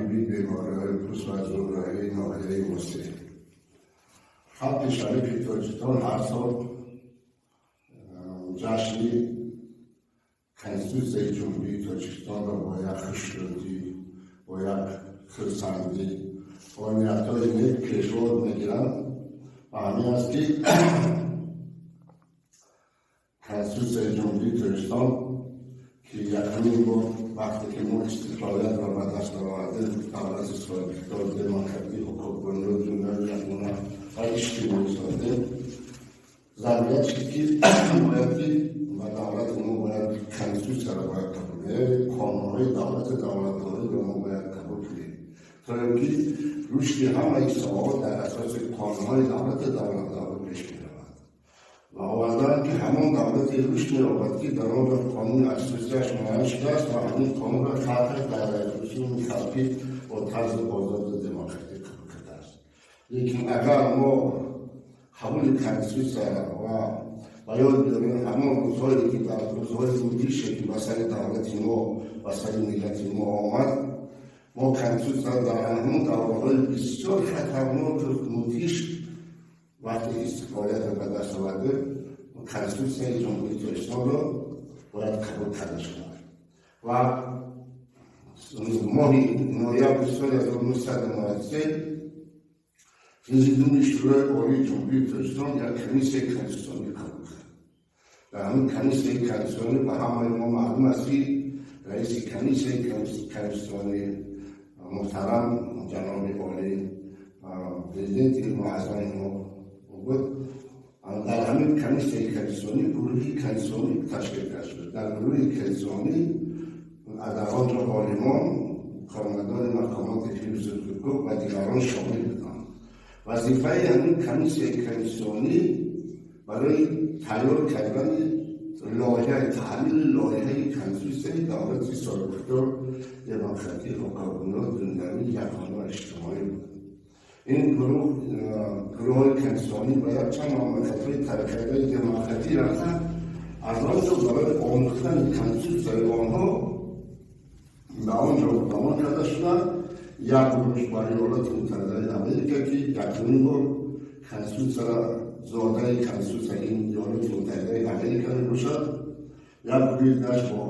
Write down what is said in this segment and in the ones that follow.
Табиби бемориҳои пӯст ва зурроии ноҳияи Восеъ. Халқи шарифи Тоҷикистон ҳар сол ҷашни Конститутсияи Ҷумҳурии Тоҷикистонро бо як хушнудӣ, бо як хурсандӣ, бо ниятҳои нек пешвоз мегиранд. Ва ҳамин аст, ки Конститутсияи Ҷумҳурии Тоҷикистон, ки якумин бор вақте ки мо истиқлолиятро ба даст овардем, давлати соҳибихтиёр, демократӣ, ҳуқуқбунёд, дунёи ягона ва иҷтимоӣ сохтем, зарурат шуд, ки бояд ки ба давлати мо бояд конститутсияро бояд қабул кунем, қонунҳои давлати давлатдориро мо бояд қабул кунем, то ин ки рушди ҳамаи соҳаҳо дар асоси қонунҳои давлати давлатдорӣ пеш меравад. Ва овардаанд, ки ҳамон давлате рушд меёбад, ки дар он ҷо қонуни асосияш муайян шудааст ва ҳамин қонунро халқаш дар русуми халқӣ бо тарзи озоду демократӣ қабул кардааст. Лекин агар мо қабули конститутсия ва ба ёд биёрем ҳамон рӯзҳое, ки дар рӯзҳои мудҳише, ки ба сари давлати мо, ба сари миллати мо омад, мо конститутсия дар ҳамон давраҳои бисёр хатарноку мудҳиш, вақте истиқлолиятро ба даст овардем, Конститутсияи Ҷумҳурии Тоҷикистонро бояд қабул карда шавад. Ва моҳи ноябри соли 1993 Президиуми Шӯрои Олии Ҷумҳурии Тоҷикистон як комиссияи конститутсионӣ қабул кард. Дар ҳамин комиссияи конститутсионӣ, ба ҳамаи мо маълум аст, ки раиси комиссияи конститутсионӣ муҳтарам ҷаноби олӣ, президенти муаззами мо буд. Дар ҳамин комиссияи конститутсионӣ гурӯҳи конститутсионӣ ташкил карда шуд. Дар гурӯҳи конститутсионӣ дар он ҷо олимон, кормандони мақомоти ҳифзи ҳуқуқ ва дигарон шомил буданд. Вазифаи ҳамин комиссияи конститутсионӣ барои тайёр кардани лоиҳаи таҳлили лоиҳаи конститутсияи давлати соҳибихтиёр, демократӣ, ҳуқуқбунёд, дунявӣ, ягона, иҷтимоӣ буд. Ин гурӯҳҳои конститутсионӣ ба якчанд мамлакатҳои тараққиётии демократӣ рафта, аз он ҷо барои омӯхтани конститутсияи онҳо ба он ҷо равон карда шуданд. Як гурӯҳ ба Иёлоти Муттаҳидаи Америка, ки якумин бор конститутсияра, зодаи конститутсия ин Иёлоти Муттаҳидаи Америка мебошад, як гурӯҳи дигар бо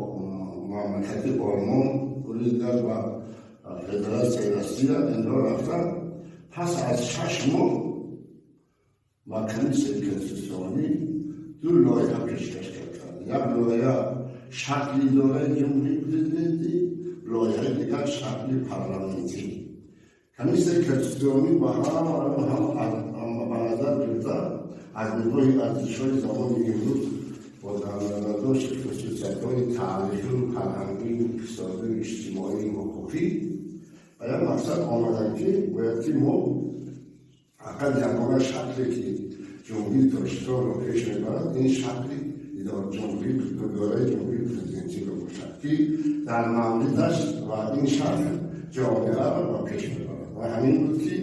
мамлакати Олмон, гурӯҳи дигар ба Федератсияи Россия. Инҳо рафта, пас аз 6 моҳ ба комиссияи конститутсионӣ ду лоиҳа пешкаш карданд. Як лоиҳа шакли идораи ҷумҳурии президентӣ, лоиҳаи дигар шакли парламентӣ. Комиссияи конститутсионӣ ба ҳама ба назар гирифта, аз нигоҳи арзишҳои замони имрӯз, бо дар назардошти хусусиятҳои таърихию фарҳангию иқтисодию иҷтимоию ҳуқуқӣ, ба як мақсад омаданд, ки бояд ки мо фақат ягона шакле, ки Ҷумҳурии Тоҷикистонро пеш мебарад, ин шакли ҷумҳурии идораи ҷумҳурии президентиро бошад, ки дар мавридаш ва ин шакл ҷомеаро ба пеш мебарад. Ва ҳамин буд, ки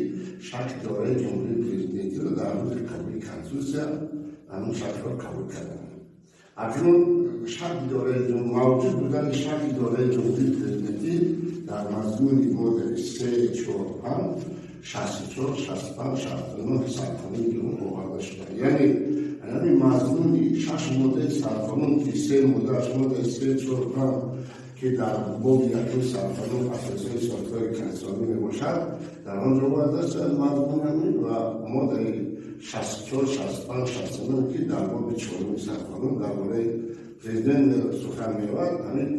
шакли идораи ҷумҳурии президентиро дар рӯзи қабули конститутсия ҳамин шаклро қабул карданд. Акнун шакли идораи, мавҷуд будани шакли идораи ҷумҳурии президентӣ дар мазмуни моддаи се, чор, панҷ, 64, 65, 69 Сарқонуни дуюм оварда шуда. Яъне ҳамин мазмуни шаш моддаи Сарқонун, ки се моддааш, моддаи се, чор, панҷ, ки дар боби якуми Сарқонун асосҳои сохтори конститутсионӣ мебошад, дар он ҷо оварда шуда мазмун ҳамин, ва моддаи 64, 65, 69, ки дар боби чоруми Сарқонун дар бораи президент сухан меояд, ҳамин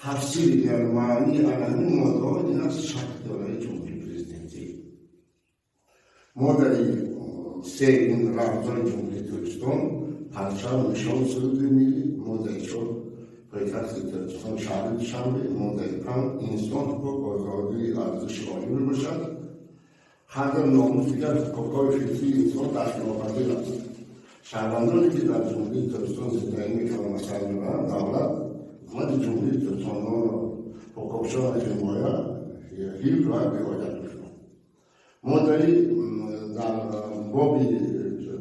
тафсири, яъне маънии ана ҳамин моддаҳо ин аст: шакли идораи ҷумҳурии президентӣ. Моддаи се ин рамзҳои Ҷумҳурии Тоҷикистон: парчам, нишон, суруди миллӣ. Моддаи чор пойтахти Тоҷикистон шаҳри Душанбе. Моддаи панҷ инсон, ҳуқуқ, озодӣ арзиши олӣ мебошад. Қадр, номус, дигар ҳуқуқҳои фитрии инсон дастнопазир аст. Шаҳрвандоне, ки дар Ҷумҳурии Тоҷикистон зиндагӣ мекунанд ва сар мебаранд, давлат, ҳукумати Ҷумҳурии Тоҷикистон ҳуқуқшонро ҳимоя, ҳифз ва риоят мекунанд. Моддаи дар боби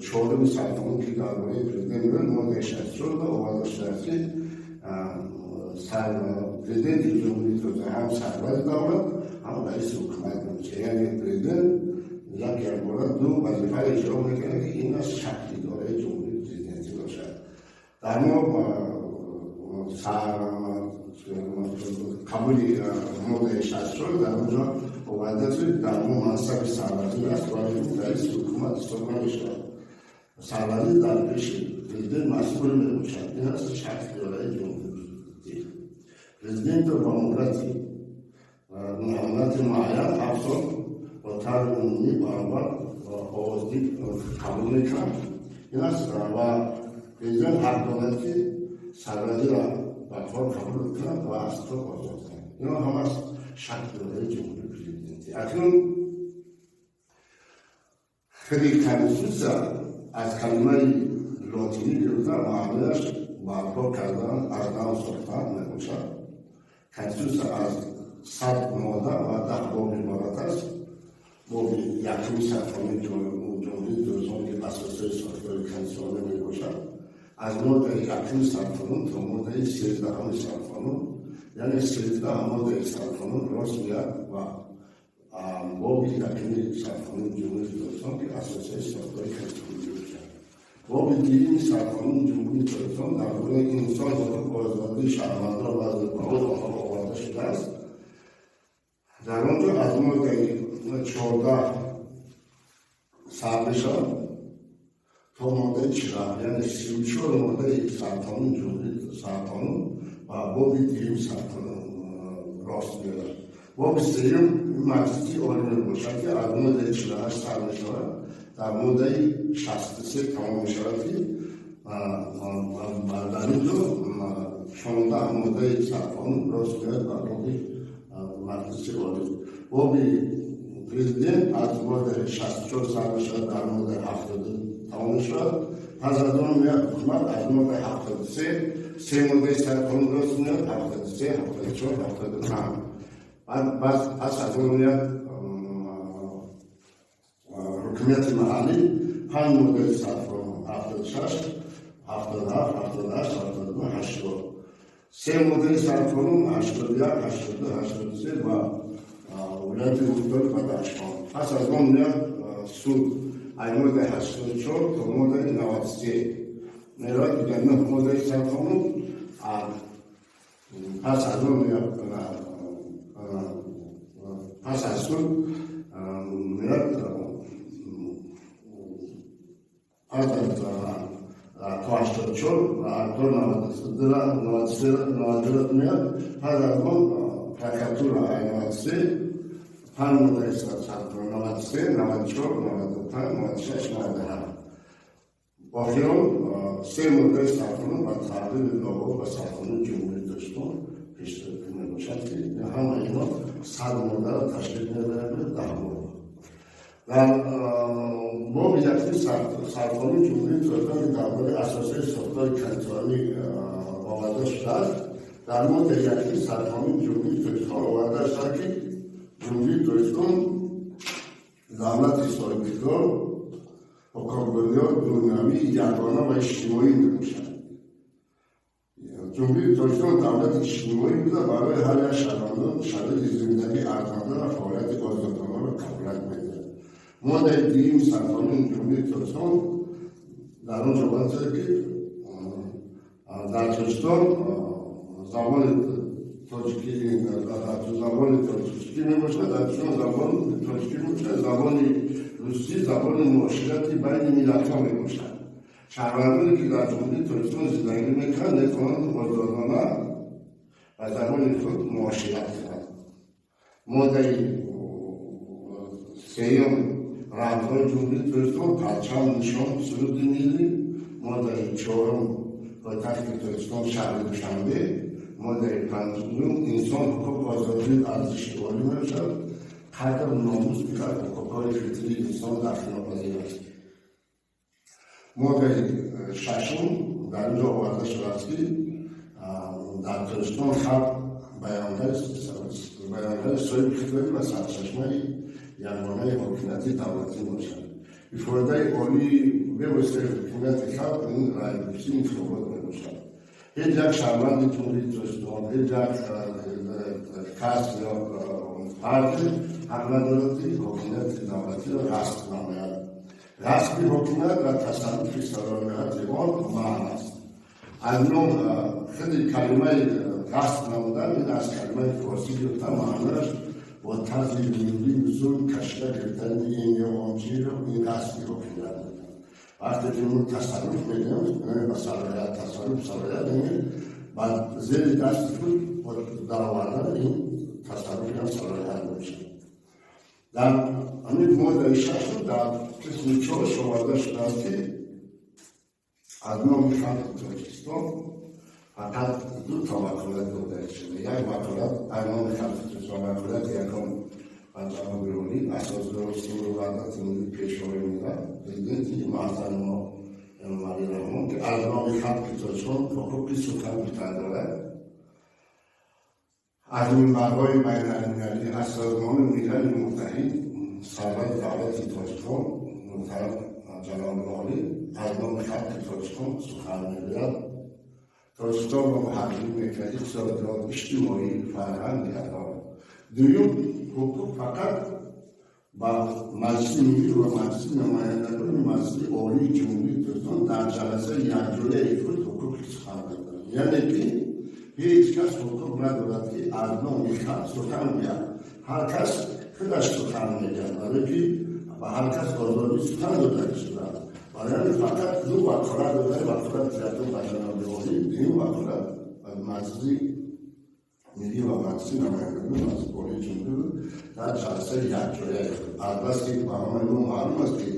чоруми Сарқонун, ки дар бораи президент мегӯяд, моддаи 64 оварда шудааст, ки президенти Ҷумҳурии Тоҷикистон ҳам сарвари давлат, ҳам раиси. Яъне президент як якбора ду вазифаро иҷро мекунад, ки ин аст шакли идораи ҷумҳурии президентӣ бошад. Дар мо қабули моддаи 64 дар онҷо оварда шуд, дар мо мансаби сарвазир аст, вале раиси ҳукумат ҳисоб намешавад. Сарвазир дар пеши президент масъул мебошад. Ин аст шакли идораи ҷумҳурии президентӣ. Президентро ба муҳлати муайян, 7 сол, бо тарзи умумӣ баробар овоздиҳӣ қабул мекунад. Ин аст, ва президент ҳақ дорад, ки сарвазирро ба кор қабул кунад ва аз кор озод кунад. Ино ҳамаш шакли идораи ҷумҳурии президентӣ. Акнун худи конститутсия аз калимаи лотинӣ гирифта, маънояш барпо кардан, аз нав сохтан мебошад. Конститутсия аз 100 модда ва 10 боб иборат аст. Боби якуми Сарқонуни Ҷумҳурии Тоҷикистон, ки асосҳои сохтори конститутсионӣ мебошад, аз моддаи якуми Сарқонун то моддаи 13-уми Сарқонун, яъне 13 моддаи Сарқонун рост меяд ва боби якуми Сарқонуни Ҷумҳурии Тоҷикистон, ки асосҳои сохтори конститутсионӣ мебошад. Боби дуюми Сарқонуни Ҷумҳурии Тоҷикистон дар бораи инсон, ҳуқуқ, озодии шаҳрвандон ва вазифаҳои онҳо оварда шудааст. Дар он ҷо аз моддаи 14 сар мешавад то моддаи 47, яъне 34 моддаи Сарқонуни Ҷумҳурии Сарқонун ва боби дуюми Сарқонун рост меояд. Боби сеюм Маҷлиси Олӣ мебошад, ки аз моддаи 48 сар мешавад, дар моддаи 63 тамом мешавад, ки дар ин ҷо 16 моддаи Сарқонун рост меояд ба боби Маҷлиси Олӣ. Боби президент аз моддаи 64 сар мешавад, дар моддаи 70 тамом мешавад. Пас аз он меояд ҳукумат, аз моддаи 73 се моддаи Сарқонун рост меояд: 73, 74, 75. Пас аз он меояд ҳукумияти маҳаллӣ, панҷ моддаи Сарқонун: 76, 77, 78, 79, 80. Се моддаи Сарқонун: 81, 82, 83 ва вилояти мухтори Бадахшон. Пас аз он меояд суд, аз моддаи 84 то моддаи 93 меравад, дигар нӯҳ моддаи Сарқонун. Пас аз он меояд, пас аз суд меояд, пас аз то 84 то 93, 92 меояд. Пас аз он прокуратура, 93, панҷ моддаи Сарқонун: 93, 94, 95, 96, 97. Охирон се моддаи Сарқонун ба тағйири иловаҳо ба Сарқонуни Ҷумҳурии Тоҷикистон пешниҳод мебошад, ки ҳама ино 100 моддаро ташкил медиҳад, 10 боб. Дар боби якуми Сарқонуни Ҷумҳурии Тоҷикистон, ки дар бораи асосҳои сохтори конститутсионӣ оварда шудааст, дар моддаи якуми Сарқонуни Ҷумҳурии Тоҷикистон оварда шудааст, ки Ҷумҳурии Тоҷикистон давлати соҳибиқтидор, ҳуқуқбунёд, дунявӣ, ягона ва иҷтимоӣ мебошад. Ҷумҳурии Тоҷикистон давлати иҷтимоӣ буда, барои ҳар як шаҳрвандон шароити зиндагии арзанда ва фаъолияти озодонаро кафолат медиҳад. Моддаи дуюми Сарқонуни Ҷумҳурии Тоҷикистон дар он ҷо оварда шуда, ки дар Тоҷикистон забони тоҷикӣ, забони тоҷикӣ мебошад, дар Тоҷикистон забони тоҷикӣ мебошад, забони русӣ забони муоширати байни миллатҳо мебошад. Шаҳрвандоне, ки дар Ҷумҳурии Тоҷикистон зиндагӣ мекунанд, метавонанд озодона ба забони худ муошират кунанд. Моддаи сеюм: рамзҳои Ҷумҳурии Тоҷикистон, парчам, нишон, суруди миллӣ. Моддаи чорум: пойтахти Тоҷикистон шаҳри Душанбе. Моддаи панҷум: инсон, ҳуқуқ, озодӣ арзиши олӣ мебошад, қадр, номус, дигар ҳуқуқҳои фитрии инсон дахлнопазир аст. Моддаи шашум дар ин ҷо оварда шудааст, ки дар Тоҷикистон халқ баёнгари соҳиби ихтиёрӣ ва сарчашмаи ягонаи ҳокимияти давлатӣ бошад. Ифодаи олии бевоситаи ҳокимияти халқ ин раъйпурсӣ, интихобот мебошад. Ҳеҷ як шаҳрванди Ҷумҳурии Тоҷикистон, ҳеҷ як кас ё фарде ҳақ надорад, ки ҳокимияти давлатиро ғасб намояд. Ғасби ҳокимият ва тасарруфи салоҳияти он манъ аст. Аз ном худи калимаи ғасб намудан, ин аз калимаи форсӣ гирифта, маънояш бо тарзи нурӣ зулм кашида гирифтани ин ё он чизро, ин ғасби ҳокимият мекунад. Вақте ки мо тасарруф мекунем, ба салоҳият, тасарруф, салоҳият, ба зери дасти худ даровардан, ин тасарруф ям салоҳият мешавад. Дар ҳамин моддаи шашум, дар қисми чорш оварда шудааст, ки аз номи халқи Тоҷикистон фақат ду та ваколат дода шуда. Як ваколат аз номи халқи Тоҷикистон, ваколати якум ба ҷаноби олӣ, асосгузори сулҳу ваҳдати миллӣ, Пешвои миллат, Президенти муаззами мо Эмомалӣ Раҳмон, ки аз номи халқи Тоҷикистон ҳуқуқи сухан гуфтан дорад аз минбарҳои байналмилалӣ, аз Созмони Милали Муттаҳид. Сарвари давлати Тоҷикон муҳтарам ҷаноби олӣ аз номи халқи Тоҷикон сухан мегӯяд, Тоҷикистонро муҳаррифӣ мекунад, иқтисодиёт, иҷтимоӣ, фарҳанг, адолат. Дуюм ҳуқуқ фақат ба Маҷлиси Миллӣ ва Маҷлиси Намояндагони Маҷлиси Олии Ҷумҳурии Тоҷикистон дар ҷаласаи якҷояи худ ҳуқуқи сухан дорад. Яъне ки ҳеҷ кас ҳуқуқ надорад, ки аз номи халқ сухан гӯяд. Ҳар кас худаш сухан мегӯяд, барое ки ба ҳар кас озодии сухан дода шудааст. Барои ҳамин фақат ду ваколат дода: ваколати якум ба ҷаноби олӣ, дуюм ваколат ба Маҷлиси Миллӣ ва Маҷлиси Намояндагони Маҷлиси Олии Ҷумҳурӣ дар ҷаласаи якҷояи худ. Азбаски ба ҳамаи мо маълум аст, ки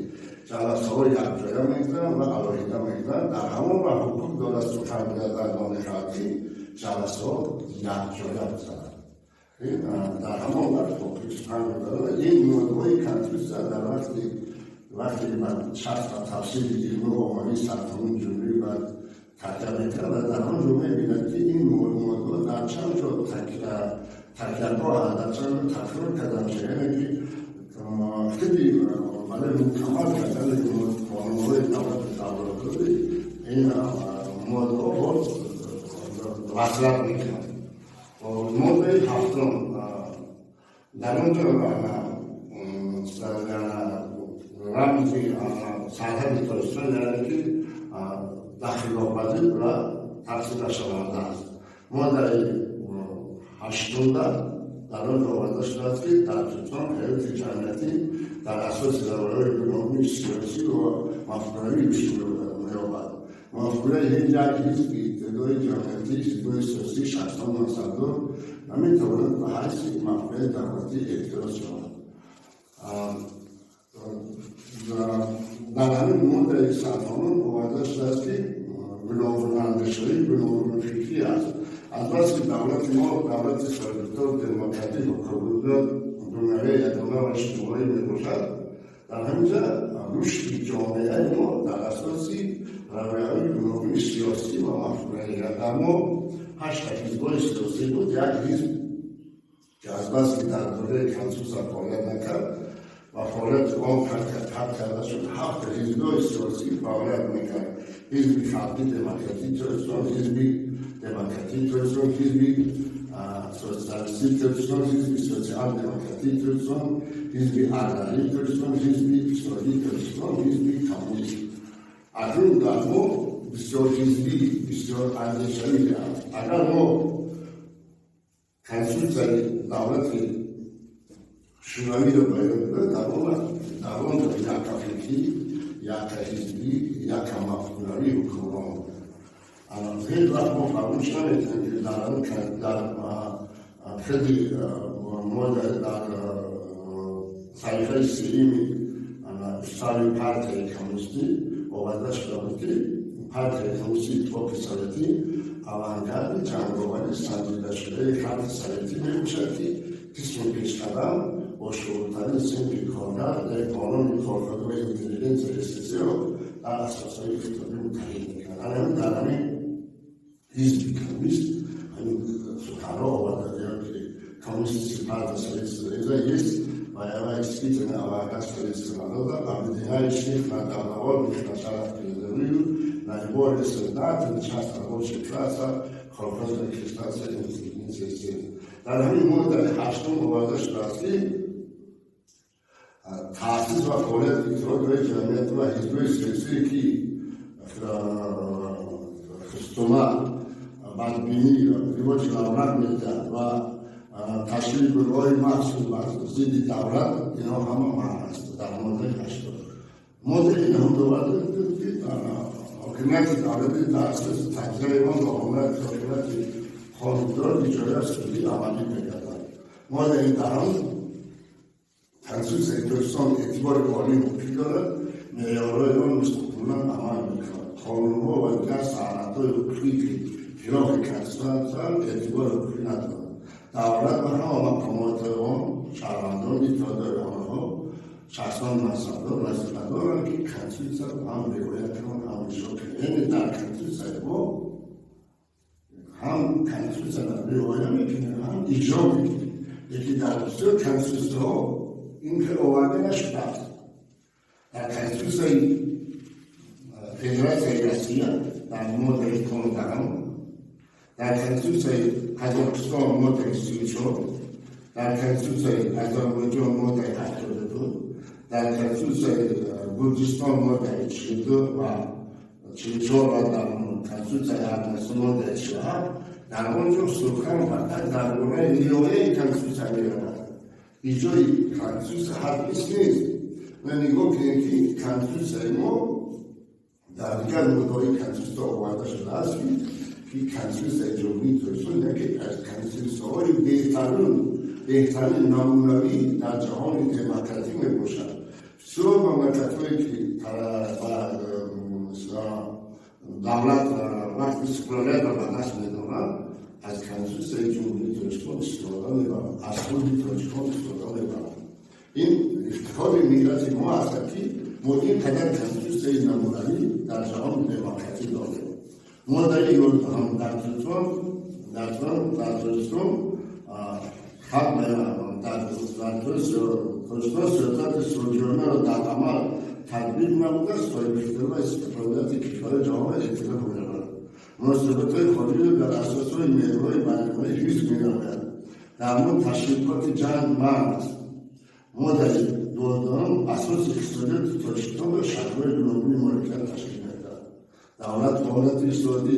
ҷаласаҳо якҷоя мегузаранд ва алоҳида мегузаранд, дар ҳамон вақт ҳуқуқ дорад сухан гӯяд аз номи халқӣ, ҷаласаҳо якҷоя гузаранд, дар ҳамон вақт ҳуқуқи сухан дорад. Ин моддаҳои Конститутсия дар вақте ба шахс ба тафсири илму оммавии сарқонуни ҷумҳурӣ ба такя мекард ва дар он ҷо мебинад, ки ин моддаҳо дар чанд ҷо такягоҳ, дар чанд ҷо такрор карда мешавад. Яъне ки худи барои мукаммал кардани қонунҳои давлати давлатдорӣ ин моддаҳо боз васлат мекунад. Моддаи ҳафтум, дар он ҷо рамзи сарҳади Тоҷикистон, яъне ки дахилнопазир ва тақсимнашаванда аст. Моддаи ҳаштумда дар он ҷо оварда шудааст, ки дар Тоҷикистон ҳаёти ҷамъиятӣ дар асоси равояҳои гуногуни сиёсӣ ва мафкуравӣ рушд меёбад. Мафкураи ҳеҷ як ҳизби, иттиҳодҳои ҷамъиятӣ, ҳизбҳои сиёсӣ, шахсон мансабдор наметавонад ба ҳайси мафкураи давлатӣ эътироз шавад. Дар ҳамин моддаи сарқонун оварда шудааст, ки гуногунандешавӣ, гуногунфикрӣ аст. Азбаски давлати мо давлати соҳибихтиёр, демократӣ, ҳуқуқгузор, дунявии ягона ва иҷтимоӣ мебошад, дар ҳамин ҷа рушди ҷомеаи мо дар асоси равияҳои гуногуни сиёсӣ ва мафкуравӣ. Дар мо ҳашта ҳизбҳои сиёсӣ буд. Як ҳизб, ки азбаски дар доираи Конститутсия фаъолият накард ва фаъолияти он қатъ карда шуд, ҳафт ҳизбҳои сиёсӣ фаъолият мекард: Ҳизби Халқи Демократии Тоҷикистон, Ҳизби Демократии Тоҷикистон, Ҳизби Социалистии Тоҷикистон, Ҳизби Социал-Демократии Тоҷикистон, Ҳизби Аграрии Тоҷикистон, Ҳизби Иқтисодии Тоҷикистон, Ҳизби Коммунист. Акнун дар мо бисёрҳизбӣ, бисёр андешавӣ аст. Агар мо Конститутсияи давлати Шӯравиро ба ёд биёрем, дар он вақт дар он ҷо якафикрӣ, якаҳизбӣ, якамафкуравӣ ҳукмрон буд. Ҳеҷ вақт мо фаромӯш наметавонем, ки дар худи модда, дар саҳифаи сеюми устави партияи коммунистӣ оварда шуда буд, ки Партияи Коммунистии Иттифоқи Советӣ авангарди ҷанговари санҷидашудаи халқи советӣ мебошад, ки қисми пешқадам, бошууртарин синфи коргар, деҳқонони коркард ва интеллигенсияи СССР-ро дар асосҳои иқтисодӣ муттаҳид мекард. Ҳамин дар ҳамин ҳизби коммунист ҳамин суханҳо оварда, ки Коммунистическая партия Советского Союза есть боевая, действительно авангард советского народа, объединяющих на добровольных началах передовую, наиболее сознательную часть рабочего класса, колхозной крестьянской интеллигенции. Дар ҳамин моддаи ҳаштум оварда шудааст, ки Таъсис ва фаъолияти иттиҳодҳои ҷамъият ва ҳизбҳои сиёсие, ки хусума, бадбинӣ ривоҷи давлат медиҳад ва ташкили гурӯҳҳои махсус зидди давлат, инҳо ҳама манъ аст дар моддаи 80. Моддаи 9 дорад, ки ҳокимияти давлатӣ дар асоси таҷзияи он ба ҳокимияти қонунгузор, иҷроия, судӣ амалӣ мегардад. Моддаи 10: Конститутсияи Тоҷикистон эътибори олии ҳуқуқӣ дорад, меъёрҳои он мустақилан амал мекунад. Қонунҳо ва дигар санадҳои ҳуқуқӣ, ки хилофи конститутсия, эътибори ҳуқуқӣ надоранд. Давлат ва ҳама мақомоти он, шаҳрвандон, иттиҳодҳои онҳо, шахсони мансабдор вазифа доранд, ки конститутсияро ҳам риоя кунанд, ҳам иҷро кунанд. Яъне дар конститутсияи мо ҳам конститутсияро риоя мекунем, ҳам иҷро мекунем. Лекин дар бисёр конститутсияҳо ин хел оварда нашудааст. Дар Конститутсияи Федератсияи Россия дар моддаи 15-ум, дар Конститутсияи Қазоқистон моддаи 34, дар Конститутсияи Озарбойҷон моддаи 72, дар Конститутсияи Гурҷистон моддаи 42 ва 44 ва дар Конститутсияи Арманистон моддаи 47, дар он ҷо сухан фақат дар бораи риояи конститутсия меравад, иҷрои конститутсия ҳатмис нест. Ва нигоҳ кунем, ки конститутсияи мо дар дигар моддаҳои конститутсия оварда шудааст, ки Конститутсияи Ҷумҳурии Тоҷикистон яке аз конститутсияҳои беҳтарин, намунавӣ дар ҷаҳони демократӣ мебошад. Бисёр мамлакатҳое, ки давлат вақти истиқлолиятро ба даст медоранд, аз Конститутсияи Ҷумҳурии Тоҷикистон истифода мебаранд, аз худи тоҷикон истифода мебаранд. Ин ифтихори миллати мо аст, ки мо ин қадар конститутсияи намунавӣ дар ҷаҳони демократӣ дорем. Моддаи 11: дар Тоҷикистон халқ дар Тоҷикистон сиёсати сулҳҷӯёнаро дар амал татбиқ намуда, соҳибихтиёр ва истиқлолияти кишварҳои ҷаҳонро эътироф мекунад, муносибатҳои хориҷиро дар асосҳои меъёрҳои байналмилалӣ ҳифз менамояд. Дар мо ташрифоти ҷанг манъ аст. Моддаи 12: асоси иқтисодиёти Тоҷикистонро шаклҳои гуногуни моликият ташкил медиҳад. Давлат фаъолияти иқтисодӣ,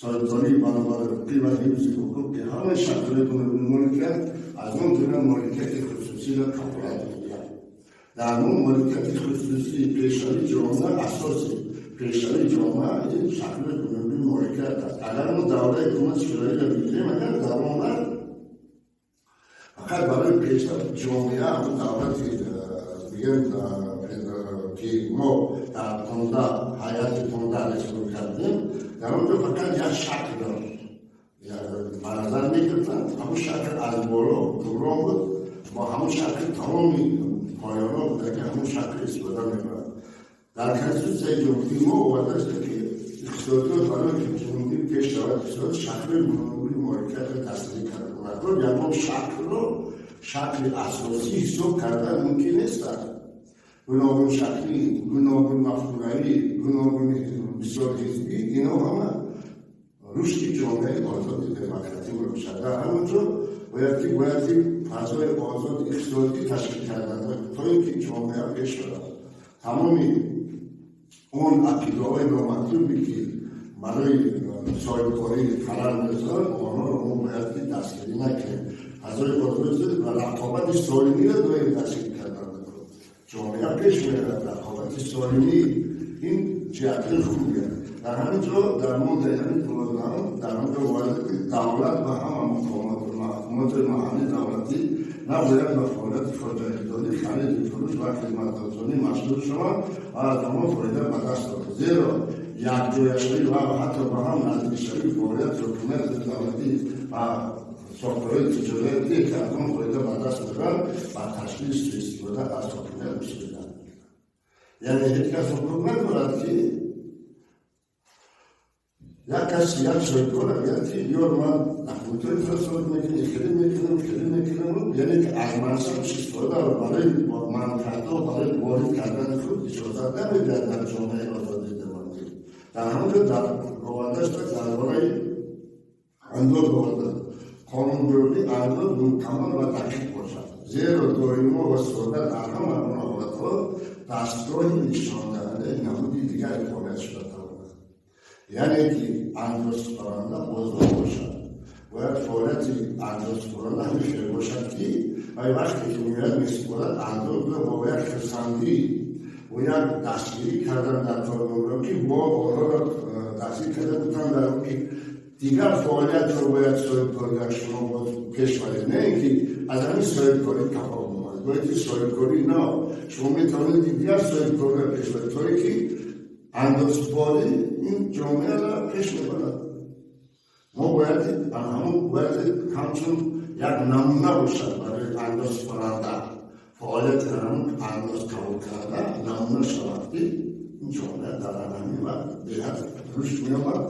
соҳибкории баробарҳуқуқӣ ва ҳифзи ҳуқуқи ҳамаи шаклҳои гуногуни моликият, аз он ҷумла моликияти хусусиро, кафолат медиҳад. Дар мо моликияти хусусии пешравии ҷомеа, асоси пешравии ҷомеа ин шаклҳои гуногуни моликият аст. Агар мо давраи ҳукумати шӯравиро бигирем, агар дар он фақат барои пешрафти ҷомеа, ҳамун давлати бигем, ки мо дар 15 ҳайати 15 республика кардем, дар он ҷо фақат як шакл ба назар мегирифтанд. Ҳамун шакл аз боло ҳукмрон буд, бо ҳамун шакл тамоми поёнҳо буда, ки ҳамун шакл истифода мебарад. Дар Конститутсияи ҷумҳурии мо оварда шуда, ки иқтисодиёт барои ки ҷумҳурӣ пеш равад, иқтисодиёт шаклҳои гуногуни моликиятро дастгирӣ карда, ягон шаклро шакли асосӣ ҳисоб кардан мумкин нест. Гуногуншаклӣ, гуногун мафкуравӣ, гуногун бисёрҳизбӣ, инҳо ҳама рушди ҷомеаи озоди демократӣ мебошад. Дар ҳамон ҷо бояд ки фазои озоди иқтисодӣ ташкил кардан, то ин ки ҷомеа пеш равад. Тамоми он ақидаҳои номатлубе, ки барои соҳибкорӣ халал мерасонанд, онҳоро мо бояд ки дастгирӣ накунем. Фазои озод ва рақобати солимиро доим ташкил кардан, ҷомеа пеш меравад. Рақобати солимӣ ин ҷиҳатҳои хубе. Дар ҳамин ҷо, дар моддаи ҳамин 12-ум, дар он ҷо ворид, ки давлат ва ҳама мақомоти маҳаллии давлатӣ набояд ба фаъолияти хоҷагидорӣ, хариду фурӯш ва хизматрасонӣ машғул шаванд ва аз онҳо фоида ба даст оранд, зеро якҷояшавӣ ва ҳатто ба ҳам наздикшавии фаъолияти ҳукумати давлатӣ ва сохторҳои тиҷоратие, ки аз он фоида ба даст меоранд, ба ташкили суистифода аз ҳокимият мусоидат мекунад. Яъне ҳеҷ кас ҳуқуқ надорад, ки як кас, як соҳибкор гӯяд, ки биёр, ман документҳои фасод мекунем, хеле мекунем, хеле мекунем, яъне ки аз мансабаш истифода барои манфиатҳо, барои ворид кардани худ иҷозат намедиҳад дар ҷомеаи озоди демократӣ. Дар ҳамон ҷо дар оварда шуда, дар бораи андоз оварда: қонунгузории андоз мукаммал ва дақиқ бошад. Зеро доимо ва сода дар ҳама гуна ҳолатҳо дастгоҳи нишондиҳандаи намуди дигари фаъолият шуда тавонад. Яъне ки андозсупоранда озод бошад. Бояд фаъолияти андозсупоранда ҳамин хел бошад, ки вай вақте ки меояд, месупорад андозро, бо як хурсандӣ, бо як дастгирӣ кардан дар кор, ки бо онҳоро дастгир карда бутан дар ки дигар фаъолиятро бояд соҳибкорӣ дар шумо боз пеш баред, не ин ки аз ҳамин соҳибкорӣ қафо бимонед. Бояд ки соҳибкорӣ на, шумо метавонед ки дигар соҳибкориро пеш баред, то ин ки андозсупорӣ ин ҷомеаро пеш мебарад. Мо бояд ҳамон бояд ҳамчун як намуна бошад барои андозсупоранда. Фаъолияти ҳамон андоз қабул карда намуна шавад, ки ин ҷомеа дар ҳамин вақт беҳад рушд меёбад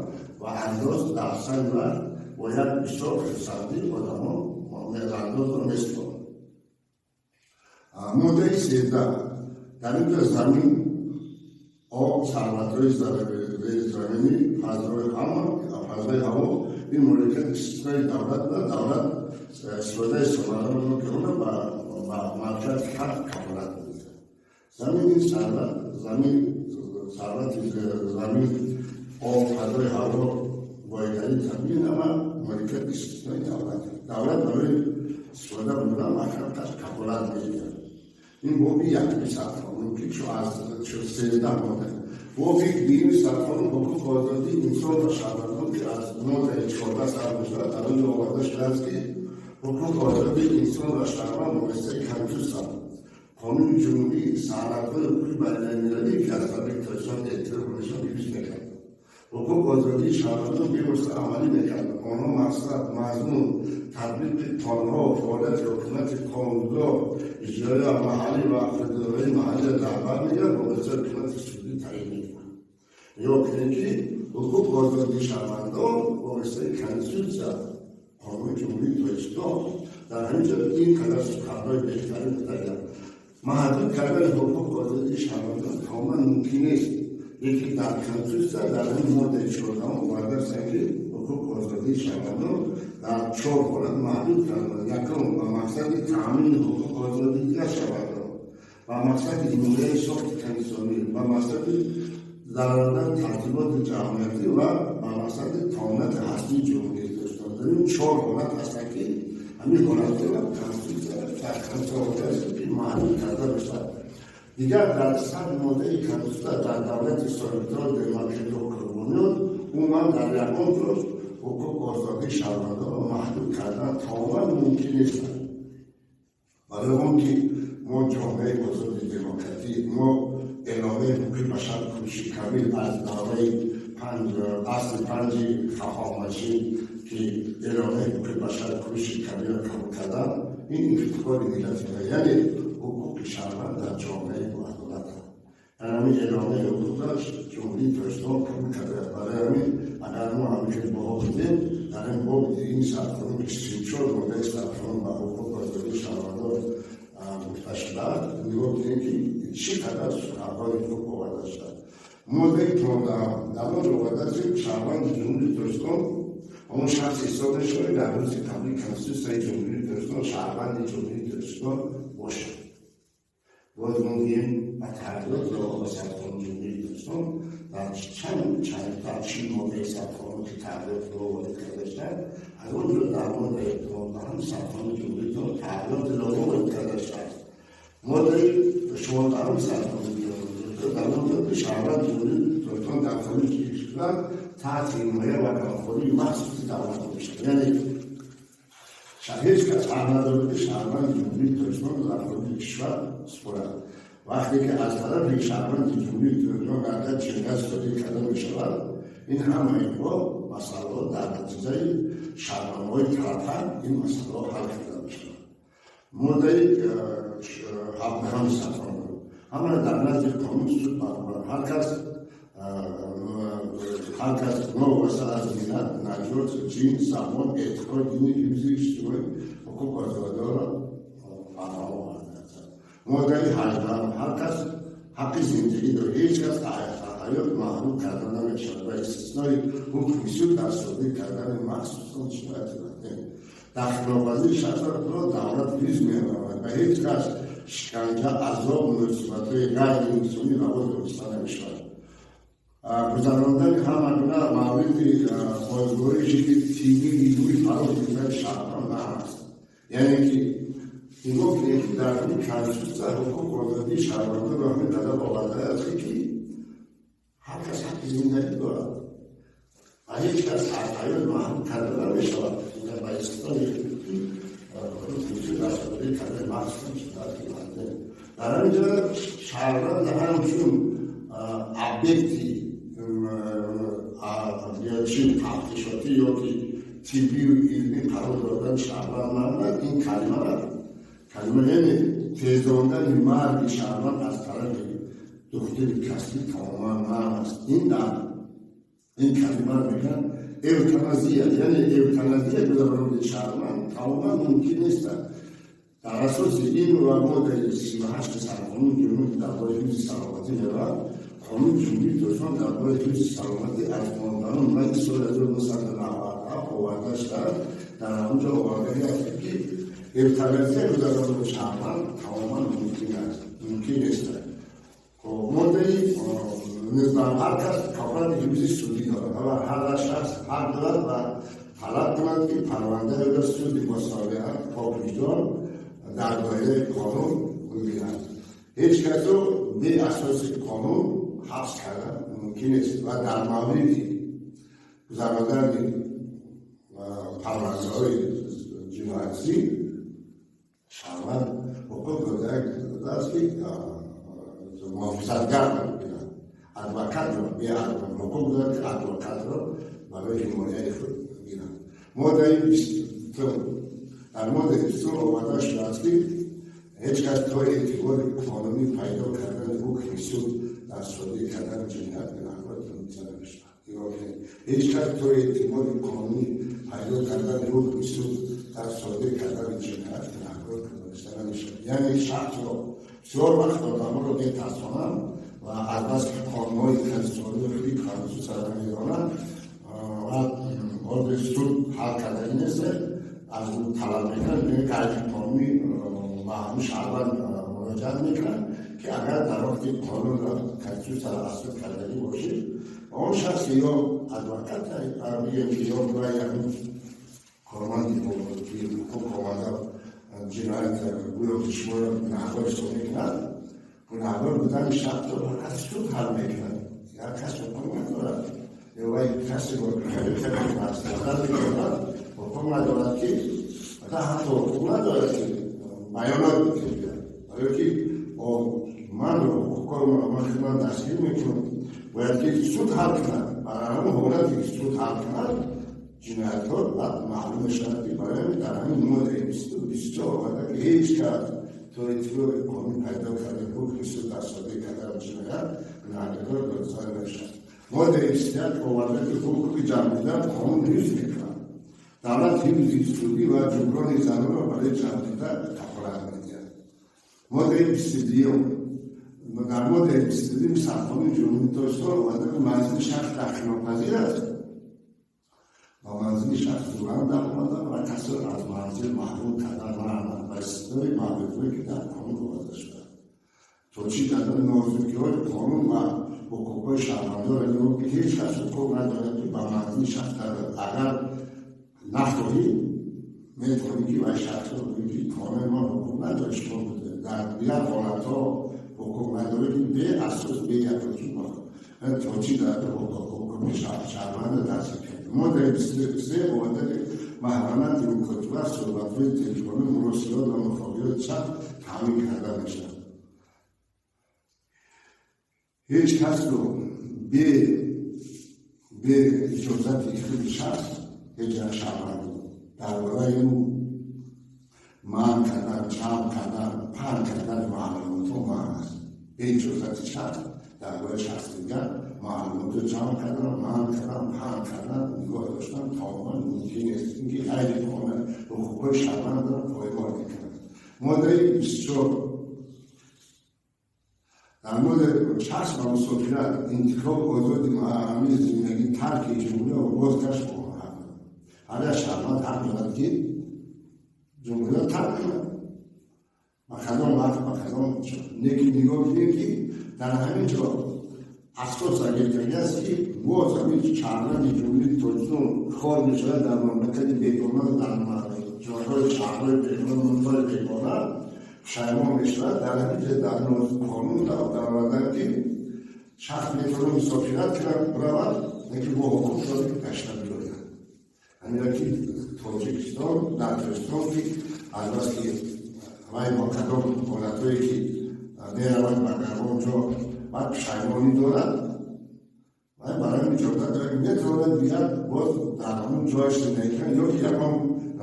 ва андоз дар сари вақт бо як бисёр хурсандӣ одамо андозро месупоранд. Моддаи 13. Дар ин ҷо замин, об, сарватҳои заминӣ, фазои ҳама, фазои ҳаво ин моликияти истиснои давлат буда, давлат истифодаи самараноки онро ба манфиати халқ кафолат медиҳад. Замин ин сарват, замин, сарвати замин, об, фазои ҳаво, бойгарии табиӣ ҳама моликияти истиснои давлат. Давлат барои истифода бурдан ба халқаш кафолат медиҳад. Ин боби якми сарқонун, ки аз 13 модда. Боби дуюми сарқонун, ҳуқуқ ва озодии инсон ва шаҳрвандон, ки аз моддаи 14 сар мешавад, дар он ҷо оварда шудааст, ки ҳуқуқ ва озодии инсон ва шаҳрванд вобастаи Конститутсия, қонуни ҷумҳурӣ, санадҳои ҳуқуқи байналмилалӣ, ки аз тариқи Тоҷикистон эътироф мешавад, ҳифз мекард. Ҳуқуқ ва озодии шаҳрвандон бевосита амалӣ мекард. Онҳо мақсад, мазмун, татбиқи қонунҳо, фаъолияти ҳукумати қонунгузор, иҷроия, маҳаллӣ ва федералии маҳаллиро дар бар мегирад, бо воситаи ҳукумати судӣ таъин мекунад. Нигоҳ кунед, ки ҳуқуқ ва озодии шаҳрвандон вобастаи Конститутсия, қонуни Ҷумҳурии Тоҷикистон. Дар ҳамин ҷо ин қадар суханҳои беҳтарин гуфтагиам. Маҳдуд кардани ҳуқуқ ва озодии шаҳрвандон тамоман мумкин нест. Лекин дар Конститутсия, дар ҳамин моддаи 14-ум оварда шуда, ки ҳуқуқ ва озодии шаҳрвандон дар чор ҳолат маҳдуд карда: якум, ба мақсади таъмини ҳуқуқ ва озодии дигар шаҳрвандон, ба мақсади ҳимояи сохти конститутсионӣ, ба мақсади даровардани тартиботи ҷамъиятӣ ва ба мақсади тамомияти ҳастии Ҷумҳурии Тоҷикистон. Дар ин чор ҳолат ҳастанд, ки ҳамин ҳолатҳоро Конститутсия дар Конститутсия овардааст, ки маҳдуд карда мешавад. Дигар дар 100 моддаи Конститутсия дар давлати соҳибтиёр, демократию ҳуқуқбунёд умуман дар ягон ҷо ҳуқуқ ва озодии шаҳрвандонро маҳдуд кардан тамоман мумкин нест. Барои он ки мо ҷомеаи озоди демократӣ, мо Эъломияи ҳуқуқи башар Куруши Кабир аз давраи асли панҷи Ҳахоманшӣ, ки Эъломияи ҳуқуқи башар Куруши Кабирро қабул карданд, ин ифтихори миллати мо, яъне ҳуқуқи шаҳрванд дар ҷомеаи боадолат. Ҳамин эъломияи ҳуқуқро Ҷумҳурии Тоҷикистон қабул кардааст. Барои ҳамин агар мо ҳамин хел баҳо бидем, дар ин боби ин сарқонун, ки 34 моддаи сарқонун ба ҳуқуқ ва озодии шаҳрвандон гуфта шудааст, нигоҳ кунем, ки чӣ қадар суханҳои хуб оварда шудааст. Моддаи 15-ум, дар он ҷо овардааст, ки шаҳрванди Ҷумҳурии Тоҷикистон ҳамон шахс ҳисоб мешавад, дар рӯзи қабули Конститутсияи Ҷумҳурии Тоҷикистон шаҳрванди Ҷумҳурии Тоҷикистон бошад. Боз мо гӯем, ба тағйирот ба сарқонуни Ҷумҳурии Тоҷикистон дар чанд дар 40 моддаи сарқонун, ки тағйиротро ворид карда шуданд, аз он ҷо дар моддаи 15-уми сарқонуни Ҷумҳурии Тоҷикистон тағйироти илова ворид карда шудааст. Моддаи 16-уми сарқонуни Ҷумҳурии, дар он ҷо ки шаҳрванди Ҷумҳурии Тоҷикистон дар хориҷи кишвар таҳти ҳимоя ва ғамхории махсуси давлат мешавад. Яъне ҳеҷ кас ҳақ надорад, ки шаҳрванди Ҷумҳурии Тоҷикистон дар хориҷи кишвар супорад. Вақте ки аз тарафи шаҳрванди Ҷумҳурии Тоҷикистон дар ҷиноят содир карда мешавад, ин ҳама инҳо масъалаҳо дар натиҷаи шартномаҳои тарафайн ин масъалаҳо ҳал карда мешавад. Моддаи 17-ҳами сарқонун, ҳама дар назди қонун суд баробар. Ҳар кас новобаста аз миллат, нажод, ҷинс, забон, эътиқод, дини, ҳифзи иҷтимоӣ ҳуқуқ озодиҳоро фароҳам овардааст. Моддаи 18-ум, ҳар кас ҳаққи зиндагӣ дорад, ҳеҷ кас ҳаёт маҳрум карда намешавад ба истиснои ҳукми суд дар содир кардани махсусан ҷинояти ватан. Дар хилофварзии шартро давлат ҳифз менамояд. Ба ҳеҷ кас шиканҷа, азоб, муносибатҳои ғайриинсонӣ раво дониста намешавад. Гузарондани ҳама гуна мавриди озгориши тиббӣ, илмӣ фаро гирифтани шаҳрванд манъ аст. Яъне ки нигоҳ кунед, ки дар ҳамин конститутсия ҳуқуқ, озодии шаҳрвандонро ҳамин қадар овардааст, ки ҳар кас ҳаққи зиндагӣ дорад ва ҳеҷ кас аз ҳаёт маҳрум карда намешавад. Ба истиснои кардани махсусан дар ҳамин ҷо шаҳрванд ҳамчун объекти чи тафтишотӣ ё ки тиббию илмӣ қарор додани шаҳрванд манъ. Ин калимара калима, яъне тезондани марги шаҳрванд аз тарафи духтури касбӣ тамоман манъ аст. Ин дар ин калимаро мегӯянд эвтаназия, яъне эвтаназия гузарондани шаҳрванд тамоман мумкин нест. Дар асоси ин ва моддаи 38 Сарқонуни Ҷумҳурӣ дар бораи ҳифзи саломатӣ меравад. Қонуни Ҷумҳурии Тоҷикистон дар бораи ҳифзи саломатӣ аз 15 майи соли 1997 оварда шудааст. Дар ҳамон ҷо овардаги аст, ки эвтаназия гузарондани шаҳрванд тамоман мумкин аст, мумкин нест. Моддаи 19: ҳар кас кафолати ҳифзи судӣ дорад ва ҳар шахс ҳақ дорад ва талаб кунад, ки парвандаро суди босолиҳат, поквиҷдон дар доираи қонун бибинад. Ҳеҷ касро беасоси қонун ҳабс кардан мумкин нест ва дар мавриди гузарондани парвандаҳои ҷиноятӣ шаҳрванд ҳуқуқ додааст, ки муҳофизатгар бигирад, адвокатро. Ҳуқуқ дорад, ки адвокатро барои ҳимояи худ гирад. Моддаи 20: дар моддаи 20 оварда шудааст, ки ҳеҷ кас то эътибори қонунӣ пайдо кардани ҳукми суд дар содир кардани ҷиноят гунаҳкор дониста намешавад. Нигоҳ кунед: ҳеҷ кас то эътибори қонунӣ пайдо кардани ҳукми суд дар содир кардани ҷиноят гунаҳкор дониста намешавад. Яъне шахсро бисёр вақт одаморо метарсонанд ва аз баски қонунҳои конститутсионӣ, худи конститутсияро намедонанд ва ҳозир суд ҳал кардагӣ нест, аз ӯ талаб мекунанд, ғайриқонунӣ ба ҳамин шаҳрванд муроҷиат мекунанд, ки агар дар вақти қонунро, конститутсияро аз худ кардагӣ бошед, он шахс ё адвокат бигем, ки ё ягон корманди ки ҳуқуқ омада ҷиноят гӯё ки шуморо гунаҳкор ҳисоб мекунад. Гунаҳкор будани шахсро фақат суд ҳал мекунад, як кас ҳуқуқ надорад. Ё вай касеро мекунад, ҳуқуқ надорад, ки ҳатто ҳуқуқ надорад, ки баёнот бикунад, барое ки ман ҳуқуқҳои ман дастгир мекунам, бояд ки суд ҳал кунад. Барои ҳамон ҳолате ки суд ҳал кунад, ҷиноятҳо баъд маълум мешавад, ки барои дар ҳамин моддаи 24 омада, ки ҳеҷ кас то эътибори қонун пайдо кардани ҳукми суд дар содир кардани ҷиноят гунаҳкор дониста намешавад. Моддаи 21 оварда, ки ҳуқуқи ҷамъдида қонун ҳифз мекунад. Давлат ҳифзи судӣ ва ҷуброни зарарро барои ҷамъдида кафолат медиҳад. Моддаи 22: дар моддаи 22 Сарқонуни Ҷумҳурии Тоҷикистон омада, ки манзили шахс дахлнопазир аст. Ба манзили шахс зӯран даромадан ва касро аз манзил маҳрум кардан манъ, ба истиснои мавридҳое, ки дар қонун оварда шудааст. То чӣ дар нозукиҳои қонун ва ҳуқуқҳои шаҳрвандонро нигоҳ, ки ҳеҷ кас ҳуқуқ надорад, ки ба манзили шахс агар нахоҳӣ, метавонӣ, ки вай шахсро бигӯӣ, ки хонаи ман ҳуқуқ надорӣ шумо. Дар дигар ҳолатҳо ҳуқуқ надорӣ, ки беасос, беякоҷ то чӣ дар ҳуқуқи шаҳрванда дастгир кард. Моддаи 23 оварда, ки маҳрамияти мукотиба, суҳбатҳои телефонӣ, муросилот ва мухобироти шахс таъмин карда мешавад. Ҳеҷ касро бе иҷозати худи шахс ҳеҷ як шаҳрванд дар бораи ӯ манъ кардан, ҷамъ кардан, паҳн кардани маълумотҳо манъ аст. Бе иҷозати шахс дар бораи шахси дигар маълумотро ҷамъ кардан, манъ кардан, паҳн кардан, нигоҳ доштан тамоман мумкин нест. Инки ғайриқонун ҳуқуқҳои шаҳрвандро поймол мекунад. Моддаи 24: дар моддаи шахс ба мусофират, интихоб озоди ҳамин зиндагӣ, тарки ҷумҳурӣ ва бозгашт ҳақ. Ҳар як шаҳрванд ҳақ дорад, ки ҷумҳуриро тарк кунад. Ба кадом вақт, ба кадом неки нигоҳ кунем, ки дар ҳамин ҷо асос гирифтагӣ аст, ки боз ҳамин шаҳрванди Ҷумҳурии Тоҷикистон хор мешавад дар мамлакати бегона, дар ҷойҳои шаҳрҳои бегона, мулкҳои бегона пушаймон мешавад. Дар ҳамин ҷо дар қонун даровардан, ки шахс метавонад мусофират кунад, биравад, лекин бо ҳуқуқ дорад, ки гашта биёяд. Ҳамина ки Тоҷикистон, дар Тоҷикистон, ки азбаски вай бо кадом ҳолатҳое ки меравад ба ягон ҷо, баъд пушаймонӣ дорад, вай барои иҷозат дорад, метавонад дигар боз дар ҳамон ҷояш зиндагӣ кунад ё ки ягон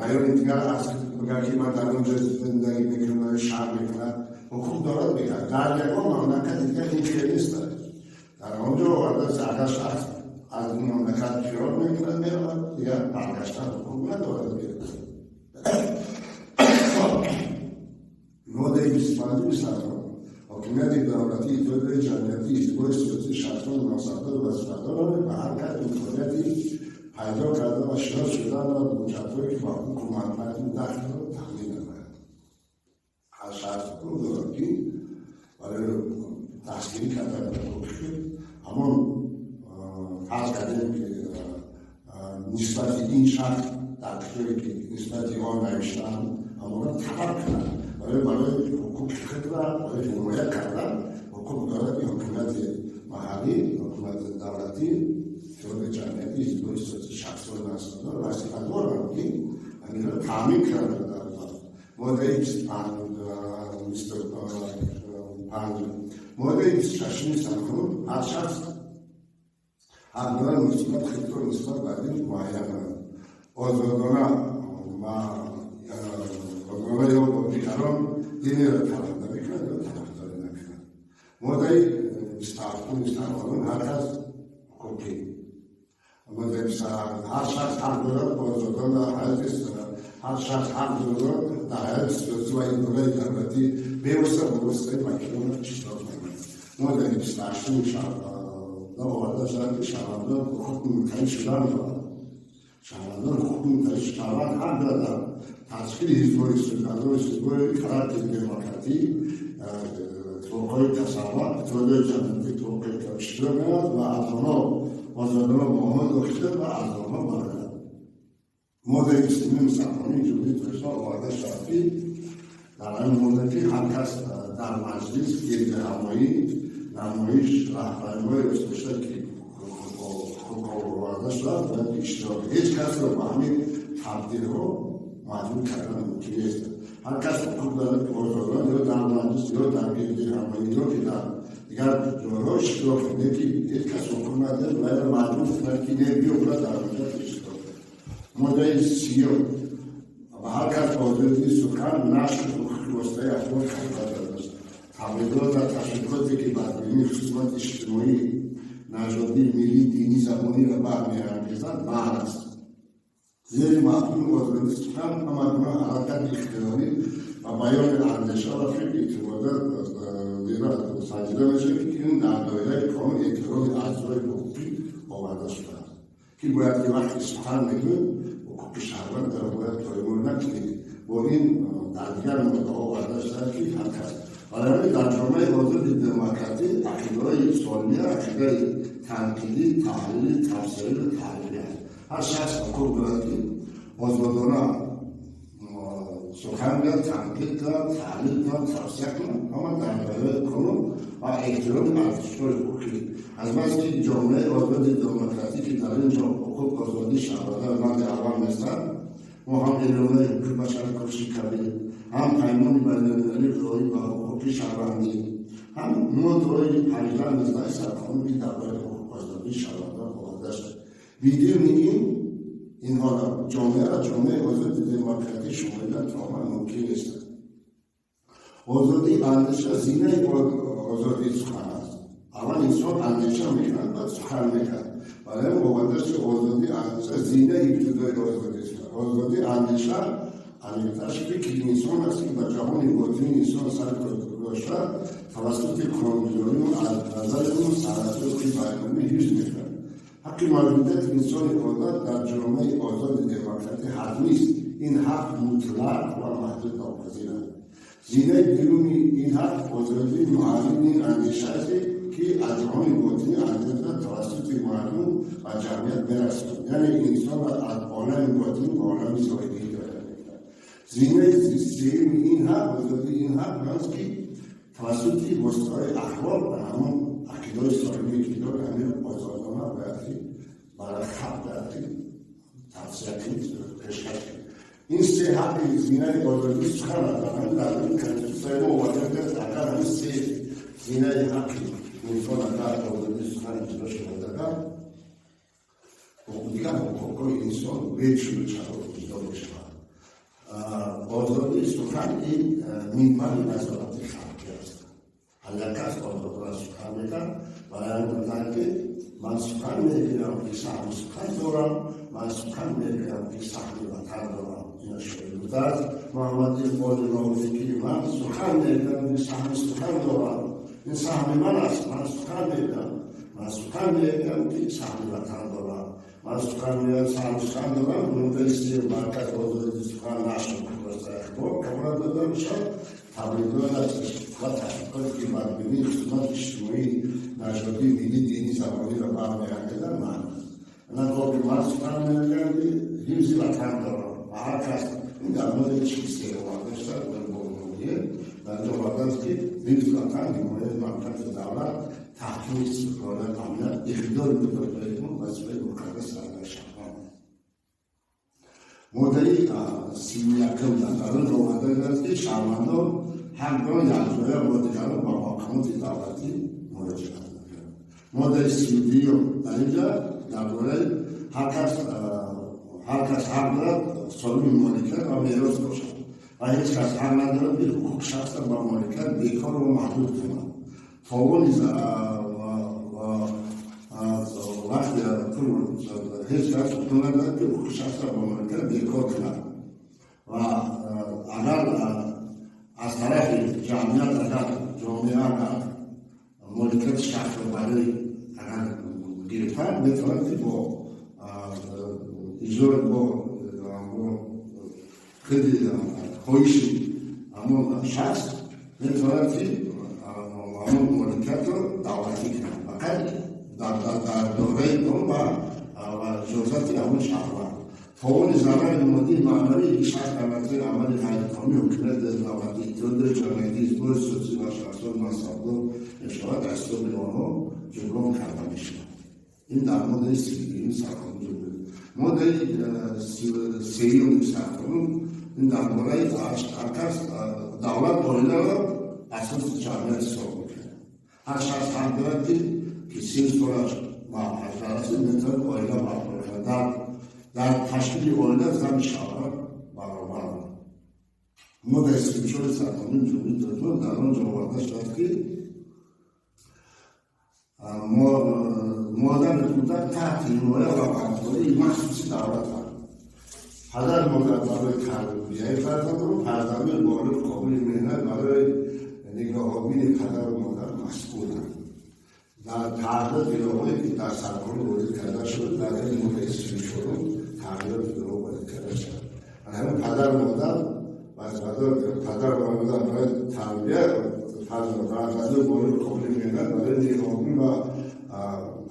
райони дигар аст, бигӯяд, ки ман дар он ҷо зиндагӣ мекунам, шаҳр мекунад, ҳуқуқ дорад бигӯяд. Дар ягон мамлакати дигар ин хел нест. Дар он ҷо овардааст, агар шахс аз ин мамлакат фирор мекунад, меравад, дигар баргаштан ҳуқуқ надорад. Моддаи 25-уми сарқонун: ҳокимияти давлатӣ, иттиҳодияи ҷамъиятӣ, ҳизбҳои сиёсӣ, шахсони мансабдор ва вазифадорро ба ҳар кас имконияти пайдо кардан ва шинос шудан ба ҳуҷҷатҳое, ки ба ҳуқуқу манфиати ӯ дахл дорад, таъмин намояд. Ҳар шахс ҳуқуқ дорад, ки барои дастгирӣ кардани ҳуқуқи худ, ҳамон фарз кардем, ки нисбати ин шахс дар китобе, ки нисбати он навиштаанд, ҳамонро талаб кунад. Барои ҳуқуқи худра барои ҳимоя кардан ҳуқуқ дорад, ки ҳукумати маҳаллӣ, ҳукумати давлатӣ, иттиҳоди ҷамъиятӣ, ҳизбҳои сиёсӣ, шахсҳои мансабдор вазифа доранд, ки ҳаминро таъмин кунанд. Дар моддаи 25, моддаи 26-уми сарқонун: ҳар шахс ҳақ дорад муносибати худро нисбат ба дин муайян кунад, озодона ва озодона ё бо дигарон динеро тарафдорӣ кунад ё тарафдорӣ накунад. Моддаи 27-уми сарқонун: ҳар кас ҳуқуқи моддаи ҳар шахс ҳақ дорад озодона ҳаёти ҳар шахс ҳақ дорад дар ҳаёти сиёсӣ ва идораи давлатӣ бевосита ба воситаи вакилонаш иштирок намояд. Моддаи 28-уми оварда шуданд, ки шаҳрвандон ҳуқуқи муттаҳид шудан доранд. Шаҳрвандон ҳуқуқи муттаҳид, шаҳрванд ҳақ дорад дар ташкили ҳизбҳои ҳизбҳои характери демократӣ, иттифоқҳои касаба, иттиҳодияи ҷамъиятӣ, иттифоқҳои иштирок намояд ва аз онҳо озодона ба онҳо дохил ва аз онҳо барояд. Моддаи 29-уми сарқонуни Ҷумҳурии Тоҷикистон оварда шуд, ки дар ҳамин модда, ки ҳар кас дар маҷлис, гирдиҳамоӣ, намоиш, раҳпаймои гузошта, ки оварда шудааст, бояд иштирок. Ҳеҷ касро ба ҳамин табдилҳо маҷбур кардан мумкин нест. Ҳар кас ҳуқуқ дорад, ки озодона ё дар маҷлис, ё дар гирдиҳамоӣ, ё ки дар дигар ҷойҳо иштирок кунад, ки ҳеҷ кас ҳуқуқ надорад вайро маҷбур кунад, ки не, биё бира дар онҷо иштирок кун. Моддаи 30-ум: ба ҳар кас озодии сухан, нашр, ҳуқуқи воситаи ахбор кафолат додааст. Таблиғот ва ташвиқоте, ки бадбинӣ, хусумати иҷтимоӣ, нажодӣ, миллӣ, динӣ, забониро бармеангезад, манъ аст. Зери мафҳуми озодии сухан ҳама гуна ҳаракати ихтиёрӣ ва баёни андеша ва фикр эътибода зира санҷида мешавад, ки ин дар доираи қонун эътирози аҷзои ҳуқуқӣ оварда шудааст, ки бояд ки вақти сухан мегӯем, ҳуқуқи шаҳрвандро бояд поймол накунед. Бо ин дар дигар моддаҳо оварда шудааст, ки ҳар кас барои ҳамин дар ҷомеаи озоди демократӣ ақидаҳои солимия, ақидаи танқидӣ, таҳлилӣ, тавсиявӣ, таҳлилӣ аст. Ҳар шахс ҳуқуқ дорад, ки озодона сухан гӯяд, танқид кунад, таҳлил кунад, тавсия кунад, ҳама дар доираи қонун ва эҳтироми арзишҳои ҳуқуқӣ. Азбаски ҷомеаи озоди демократӣ, ки дар ин ҷо ҳуқуқ, озодии шаҳрвандон марди аввал меистад, мо ҳам эъломияи ҳуқуқи башари Куруши Кабир, ҳам Паймони байналмилалии оид ба ҳуқуқи шаҳрвандӣ, ҳам моддаҳои 18, 19 сарқонун, ки дар бораи ҳуқуқ, озодии шаҳрвандон оварда шуд, бидуни ин инҳоро ҷомеаро ҷомеаи озоди демократӣ шуморидан тамоман мумкин нест. Озодии андеша зинаи озодии сухан аст. Аввал инсон андеша мекунад, баъд сухан мекунад. Барои ҳамин оварда шуд: озодии андеша зинаи ибтидои озодии сухан. Озодии андеша амиқтараш фикри инсон аст, ки ба ҷаҳони ботинии инсон сар гузошта, тавассути қонунгузорию аз назари ӯ сарҳадҳои ҳуқуқи байналмилалӣ ҳифз мекунад. Ҳаққи мавҷудияти инсони озод дар ҷомеаи озоди демократӣ ҳатмист. Ин ҳақ мутлақ ва маҳдуд нопазир аст. Зинаи дуюми ин ҳақ озодии муҳаррири андеша аст, ки аз ҷаҳони ботинӣ андеша тавассути мардум ва ҷамъият мерасонад, яъне инсонро аз олами ботинӣ ба олами зоҳирӣ ҳидоят мекунад. Зинаи сеюми ин ҳақ, озодии ин ҳақ аст, ки тавассути воситаҳои ахбор ба ҳамон ақидаҳои соҳиби ки дорад, ҳамин озодона бояд ки барои халқ бояд ки тавсия кунед, пешкаш кунед. Ин се ҳаққи зинаи озодии сухан аст. Дар ҳамин дар конститутсияи мо оварда, агар ҳамин се зинаи ҳаққи инсон агар озодии сухан иҷро шавад, агар дигар ҳуқуқҳои инсон бечуну чаро иҷро мешавад. Озодии сухан ин минбари назорати халқӣ аст. Ҳар як кас озодона сухан мекард. Барои гуфтанд, ки ман сухан мегӯям, ки саҳми сухан дорам, ман сухан мегӯям, ки саҳми ватан дорам. Ина шоир гуфтааст, Муҳаммад Иқболи Лоҳурӣ, ки ман сухан мегӯям, ки саҳми сухан дорам, ин саҳми ман аст. Ман сухан мегӯям, ман сухан мегӯям, ки саҳми ватан дорам, ман сухан мегӯям, саҳми сухан дорам. Моддаи се марказ озодии сухан, нашр, ахбор кафолат дода мешавад. Таблиғот ва ташвиқоте ки бадбинӣ, хусумати иҷтимоӣ, нажодӣ, миллӣ, динӣ, забониро бармеангезад, манъ аст. Нагоҳ ки ман сухан мегӯям, ки ҳифзи ватан дорам ва ҳар кас, ин дар моддаи 43 оварда шудааст. Дар инҷо овардааст, ки ҳифзи ватан, ҳимояи манфиати давлат, таҳкими истиқлолият, амният, иқдори мудофиаи вазифаи муқаддаси ҳар шаҳрванд. Моддаи 31-ум дар он омада аст, ки шаҳрвандон ҳақ доранд якҷоя бо дигарон ба мақомоти давлатӣ муроҷиат кунанд. Моддаи 32-юм дар инҷа дар бораи ҳар кас ҳақ дорад соҳиби моликият ва мерос бошад ва ҳеҷ кас ҳақ надорад, ки ҳуқуқи шахсро ба моликият бекору маҳдуд кунад. Товони вақти ҳеҷ кас ҳуқуқ надорад, ки ҳуқуқи шахсро ба моликият бекор кунад ва агар аз тарафи ҷамъият, агар ҷомеа агар моликияти шахсро барои агар гирифтан, метавонад, ки бо иҷрои бо худи хоҳиши ҳамон шахс метавонад, ки ҳамон моликиятро давлатӣ кунад, фақат дар доираи он ва иҷозати ҳамон шаҳрванд. Товони зарари моддии маънавӣ, ки шахс дар натиҷаи амали ғайриқонунии ҳукумати давлатӣ, иттиҳодиёи ҷамъиятӣ, ҳизбҳои сиёсӣ ва шахсони мансабдор мешавад, аз ҳисоби онҳо ҷуброн карда мешавад. Ин дар моддаи 32-юми Сарқонуни ҷумҳурӣ. Моддаи 3-юми Сарқонун ин дар бораи ҳар кас, давлат оиларо асоси ҷамъият ҳисоб мекунад. Ҳар шахс ҳақ дорад, ки синну солаш ба 18 расид, метавонад оила барпо кунад. Дар ташкили оила зану шавҳар баробаранд. Моддаи 34-и Сарқонуни Ҷумҳурии Тоҷикистон дар он ҷо оварда шудааст, ки модари кӯдак таҳти ҳимоя ва ғамхории махсуси давлатанд. Падар, модар барои тарбияи фарзандон, фарзандони болиғ қобили меҳнат барои нигоҳобини падару модар масъуланд. Дар тағйироти иловае, ки дар Сарқонун ворид карда шуд, дар ин моддаи 34-ум тағйироти илова ворид карда шуд. Ҳамин падару модар вазифадор, падару модар барои тарбия фарзандони болиғ қобили меҳнат барои нигоҳобин ва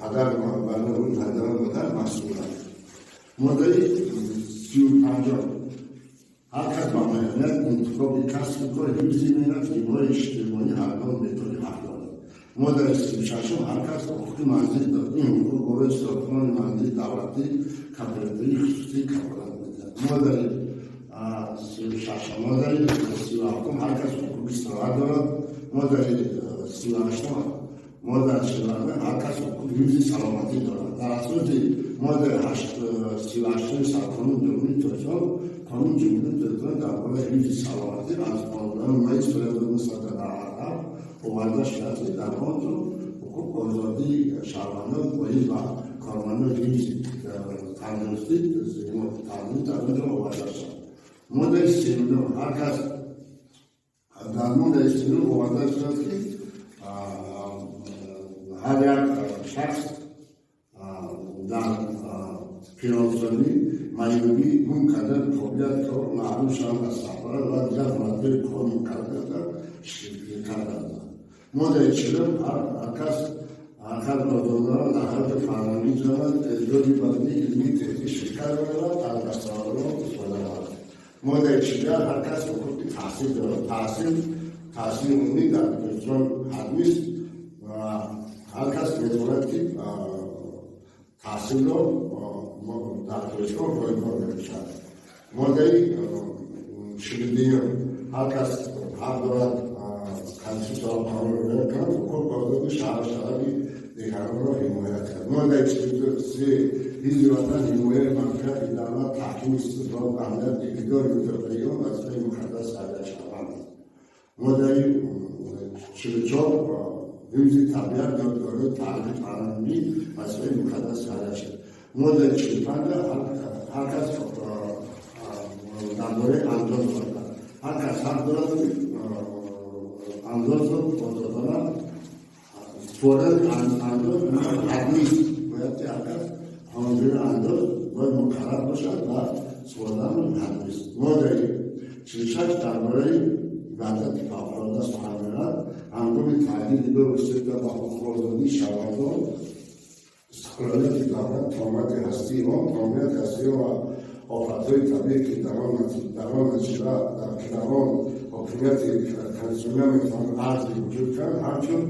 падар барои падару модар масъуланд. Моддаи 35-ум: ҳар кас ба муайяният, интихоби касбу кор, ҳифзи меҳнат, ҳимояи иҷтимоӣ ҳаргоҳ метавонӣ ҳақ дорад. Моддаи 36-ум: ҳар кас ҳуқуқи манзил дорад. Ин ҳуқуқ барои сокинони манзили давлатӣ, кооперативӣ, хусусӣ кафолат медиҳад. Моддаи 36-ум. Моддаи 37-ум: ҳар кас ҳуқуқи истироҳат дорад. Моддаи 38-ум, моддаи 48: ҳар кас ҳуқуқи ҳифзи саломатӣ дорад. Дар асоси моддаи 38-уми Сарқонуни Ҷумҳурии Тоҷикистон, Қонуни Ҷумҳурии Тоҷикистон дар бораи ҳифзи саломатӣ аз 15 майи соли 1997 оварда шудааст, ки дар он ҷо ҳуқуқ, озодии шаҳрвандон оид ба кормандони ҳифзи тандурустӣ таъмин дар он ҷо оварда шуд. Моддаи 39: ҳар кас, дар моддаи 39 оварда шудааст, ки ҳар як шахс дар пиронсолӣ Маъюбӣ, гум кардани қобилият, кор, маҳрум шудан аз сафара ва дигар ҳолатҳои кор муқаррар карда карданд. Моддаи 40: ҳар кас ҳаракат озодона дар ҳаёти фарҳангӣ ҷамъият, эҷоди бадии илмӣ, техникӣ ширкат мекунад, аз дастовардҳо истифода мебарад. Моддаи 41: ҳар кас ҳуқуқи таҳсил дорад. Таҳсили умумӣ дар Тоҷикистон ҳатмист ва ҳар кас метавонад, ки таҳсилро дар Тоҷикистон ройгон мебошад. Моддаи 42: ҳар кас ҳақ дорад конститутсияро қонун риоя кунад, ҳуқуқ ва озодии шаҳр шарафи дигаронро ҳимоят кунад. Моддаи 43: ҳифзи ватан, ҳимояи манфиати давлат, таҳкими истиқлол, амният, иқтидори мудофиаи он вазифаи муқаддаси ҳар як шаҳрванд аст. Моддаи 44: ҳифзи табиат, ёдгориҳои таърихи фарҳангӣ вазифаи муқаддаси ҳар як шаҳр. Моддаи 45: ҳар кас дар бораи андоз омада, ҳар кас ҳақ дорад, ки андозро озодона супоридани андоз ҳатмист. Бояд ки ҳар кас қонунгузори андоз бояд муқаррар бошад ва супоридан ҳатмист. Моддаи 46 дар бораи ваҳдати фавқулода сухан меравад. Ҳангоми таҳдиди бевосита ба ҳуқуқу озодии шаҳрвандон, истиқлолияти давлат, тамомияти ҳастии он, тамомияти ҳастии ва офатҳои табиӣ, ки дар он ҳокимияти конститутсионӣ метавонад арзи вуҷуд кард, ҳамчун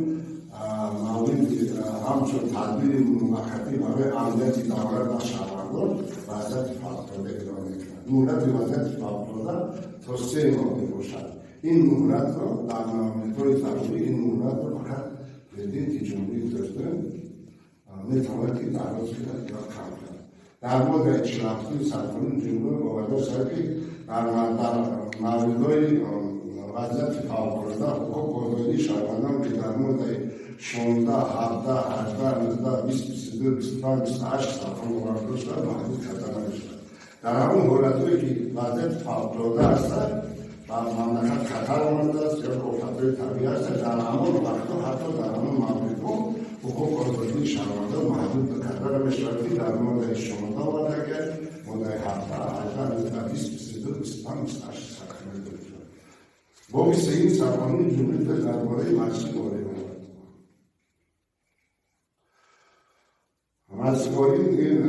мавриди ҳамчун тадбири муваққатӣ барои амнияти давлат ва шаҳрвандон вазъияти фавқулода эълон мекунад. Муҳлати вазъияти фавқулода то 3 моҳ мебошад. Ин муҳлатро дар мавридҳои зарурӣ, ин муҳлатро фақат Президенти Ҷумҳурии Тоҷикистон метавонад, ки дароз кунад ё кам кунад. Дар моддаи 47-уми Сарқонуни Ҷумҳурӣ оварда шуда, ки дар мавридҳои вазъияти фавқулода ҳуқуқ озодии шаҳрвандон, ки дар моддаи 16, 17, 18, 19, 20, 22, 25, 28 Сарқонун оварда шуда, маҳдуд карда намешавад. Дар ҳамон ҳолатҳое, ки вазъияти фавқулода ҳастад, ба мамлакат хатар омадааст ё офатҳои табиӣ ҳастад, дар ҳамон вақтҳо, ҳатто дар ҳамон мавридҳо ҳуқуқ озодии шаҳрвандон маҳдуд карда намешавад, ки дар моддаи 16 оварда кард, моддаи 17, 18, 19, 20, 22, 25, 28 Сарқонун дорад. Боби сеюми Сарқонуни Ҷумҳурии дар бораи Маҷлиси Олӣ омад. Маҷлиси Олӣ ин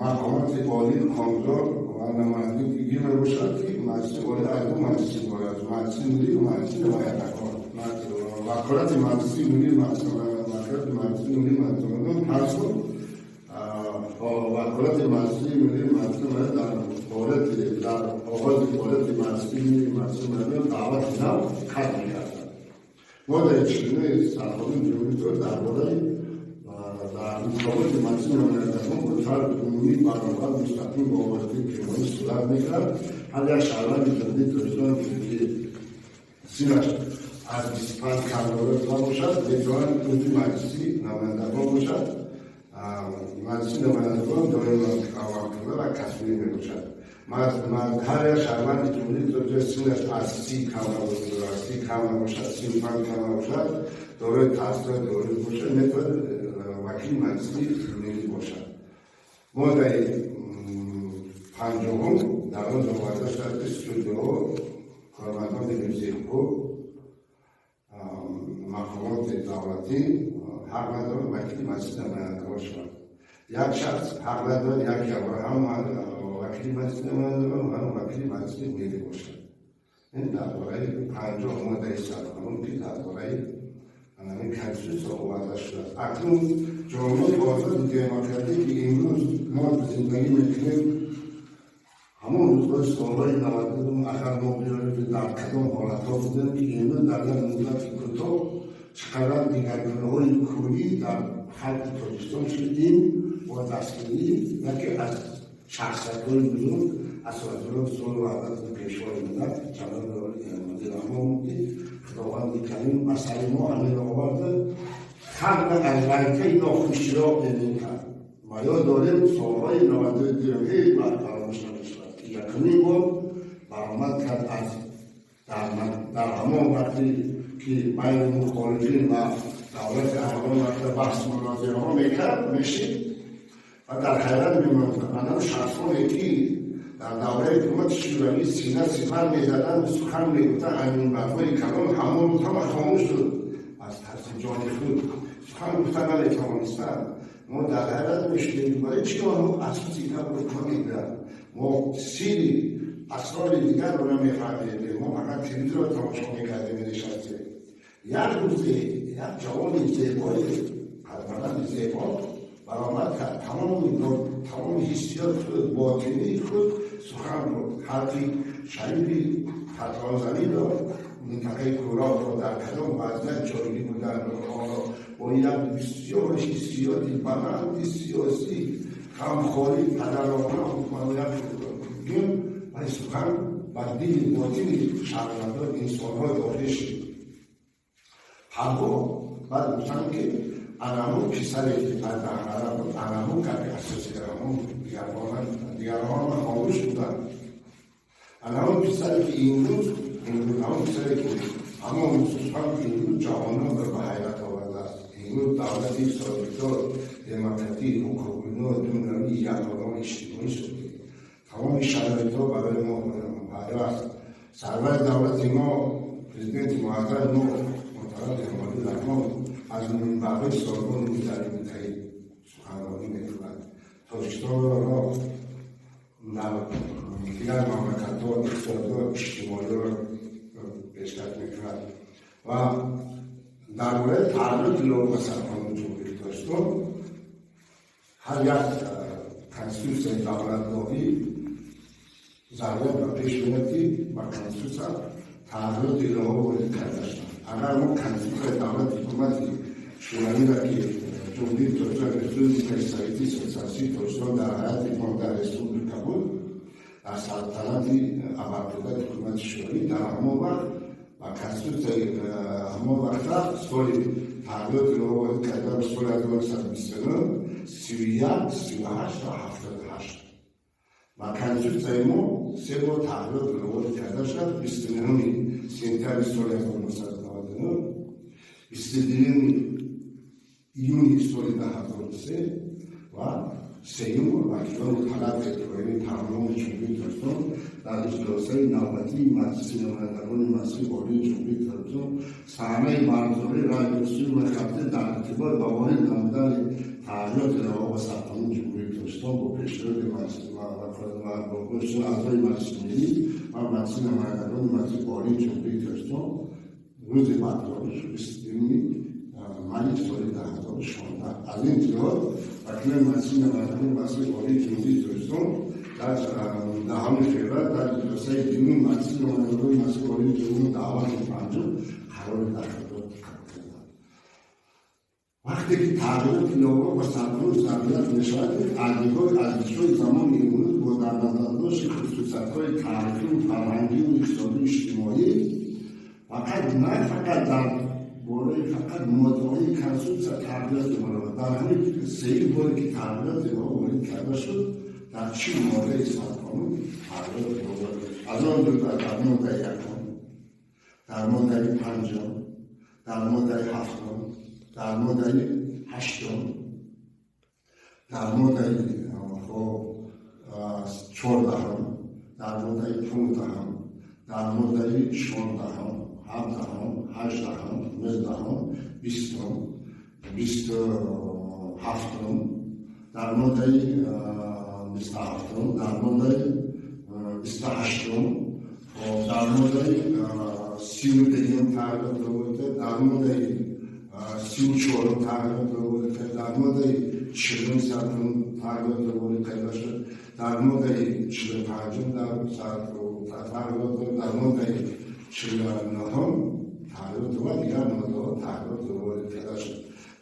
мақомоти олии қонунгузор ва намояндагӣ мебошад, ки Маҷлиси Олӣ аз ду маҷлис иборат аст: Маҷлиси Миллӣ ва Маҷлиси Намояндагон. Ваколати Маҷлиси Миллӣ, ваколати Маҷлиси Миллӣ, Маҷлиси Намояндагон ҳар сол, ваколати Маҷлиси Миллӣ, Маҷлиси Намояндагон дар фаъолияти, дар оғози фаъолияти Маҷлиси Миллӣ, Маҷлиси Намояндагон даъвати нав қатъ мекарданд. Моддаи 49-и Сарқонуни Ҷумҳурии дар бораи дар интихоботи Маҷлиси Намояндагон бо тарзи умумӣ, баробар, мустақим, бо овозгирии пинҳонӣ сурат мегирад. Ҳар як шаҳрванди Ҷумҳурии Тоҷикистон, ки синнаш аз 25 кам набошад, метавонад узви Маҷлиси Намояндагон бошад. Маҷлиси Намояндагон доимо интихобкунанда ва касбӣ мебошад. Ҳар як шаҳрванди Ҷумҳурии Тоҷикистон синнаш аз 30 кам набошад, 35 кам набошад, дорои таҳсилоти олӣ бошад, метавонад вакили Маҷлиси Миллӣ бошад. Моддаи 50-ум дар он оварда шудааст, ки судяҳо, кормандони ҳифзи ҳуқуқ, мақомоти давлатӣ ҳақ надоранд вакили Маҷлиси Намояндагон шаванд. Як шахс ҳақ надорад як ябор ҳам вакили Маҷлиси Намояндагон ва ҳам вакили Маҷлиси Миллӣ бошад. Ин дар бораи 50 моддаи Сарқонун, ки дар бораи ҳамин конститутсия оварда шудааст. Акнун ҷомеаи озоди демократӣ, ки имрӯз мо зиндагӣ мекунем, ҳамон рӯзҳои солҳои 92 агар мо биёрем, дар кадом ҳолатҳо будем, ки имрӯз дар як муддати кӯтоҳ чӣ қадар дигаргуниҳои куллӣ дар халқи Тоҷикистон шуд. Ин бо дастгирии яке аз шахсиятҳои бузург, асосгузори сулҳу ваҳдати, Пешвои миллат ҷаноби олӣ Эмомалӣ Раҳмон, ки Худованди Карим ба сари мо ҳаминро оварда, халқро аз вартаи нохушиҳо эмин кард. Ва ёд дорем, солҳои 92 ҳеҷ вақт фаромӯш намешавад, ки якумин бор баромад кард аз дар ҳамон вақте ки байни мухолифин ва давлати ҳамон вақта баҳс мунозираҳо мекард мешид. Ва дар ҳайрат мемондам, анам шахсоне ки дар давраи ҳукумати Шӯравӣ сина сипар мезаданд, сухан мегуфтанд, аз минбарҳои калон, ҳамон рӯз ҳама хомӯш шуд, аз тарси ҷони худ сухан гуфта наметавонистанд. Мо дар ҳайрат мешудем, барои чӣ онҳо асоси гапро намегӯянд? Мо сири асрори дигарро намефаҳмидем, мо фақат телевизорро тамошо мекардем, менишастем. Як рӯзе як ҷавони зебои қадбаланди зебо баромад кард, тамоми ҳиссиёти худ, ботинии худ сухан гуфт. Халқи шарифи Хатлонзаминро, минтақаи Кӯлобро дар кадом вазъият ҷойгир буданро, онро бо як бисёр ҳиссиёти баланди сиёсӣ, ғамхории падарона гӯм ва сухан ба дили ботини шаҳрвандон, инсонҳо дохил шуд. Ҳамҳо баъд гуфтанд, ки анаҳун писаре ки аз Данғара буд, анаҳун гапи асосӣ, ҳамон дигарон ҳама хомӯш буданд. Анаҳун писаре ки имрӯз ҳамон писаре ки ҳамон сухан имрӯз ҷаҳононро ба ҳайрат овардааст. Имрӯз давлати соҳибдор, демократӣ, ҳуқуқбино, дунявӣ, якгона, иҷтимоӣ шуд. Тамоми шароитҳо барои мо муҳайё аст. Сарвари давлати мо, президенти муаззами мо, муҳтарам Эмомалӣ Раҳмон, аз минбарҳои созмони Милали Муттаҳид суханронӣ мекунад. Тоҷикистонро дар дигар мамлакатҳо иқтисодиро, иҷтимоиро пешкаш мекунад. Ва дар бораи тағйироти лоиҳа сарқонуни Ҷумҳурии Тоҷикистон, ҳар як конститутсияи давлатдорӣ зарурат ба пеш меояд, ки ба конститутсия тағйироти илова ворид карда шавад. Агар мо конститутсияи давлати ҳукумати Шӯравиро, ки Ҷумҳурии Тоҷикистон, Республикаи Советии Социалистии Тоҷикистон дар ҳайати он дар республика буд, дар салтанати абарқудрати ҳукумати Шӯравӣ, дар ҳамон вақт ба конститутсияи ҳамон вақта соли тағйироти илова ворид карда, соли 1929, 31, 38 ва 78, ба конститутсияи мо се бор тағйирот ворид карда шуд: 29-уми сентябри соли 1999, 22-юми июни соли 2003 ва сеюм бор вакилони палатаи поёнии парлумони Ҷумҳурии Тоҷикистон дар иҷлосаи навбатии Маҷлиси намояндагони Маҷлиси Олии Ҷумҳурии Тоҷикистон саҳнаи баргузории раъйпурсии муайянкарда дар иртибот ба ворид намудани тағйироти илова ба Сарқонуни Ҷумҳурии Тоҷикистон бо пешниҳоди аъзои Маҷлиси Миллӣ ва Маҷлиси намояндагони Маҷлиси Олии Ҷумҳурии Тоҷикистон рӯзи баргузориш 22-юми майи соли 2016. Аз ин ҷиҳат вакилони Маҷлиси намояндагони Маҷлиси Олии Ҷумҳурии Тоҷикистон дар 10-уми феврал дар иҷлосаи дуюми Маҷлиси намояндагони Маҷлиси Олии Ҷумҳурӣ даъвати панҷум қарори дахлдор қабул карданд. Вақте ки тағйироти илова ба сарқонун зарурат мешавад, аз нигоҳи арзишҳои замони имрӯз бо дар назардошти хусусиятҳои таърихию фарҳангию иқтисодию иҷтимоӣ, фақат на фақат дар бораи фақат моддаҳои конститутсия тағйирот меорад. Дар ҳамин сеюм боре ки тағйирот илова ворид карда шуд, дар чӣ моддаи сарқонун тағйирот илова? Аз он ҷумла дар моддаи якум, дар моддаи панҷум, дар моддаи ҳафтум, дар моддаи ҳаштум, дар моддаи 14-ум, дар моддаи 15-ум, дар моддаи 16-ум, 17-ум, 18-ум, 19-ум, 20-ум, 27-ум, дар моддаи 27-ум, дар моддаи 28-ум, дар моддаи 32-юм тағйирот ворид кард, дар моддаи 34-ум тағйирот ворид кард, дар моддаи 40-уми сарқонун тағйирот ворид карда шуд, дар моддаи 45-ум тағйирот, дар моддаи 49-ум тағйирот ва дигар моддаҳо тағйирот ворид карда шуд.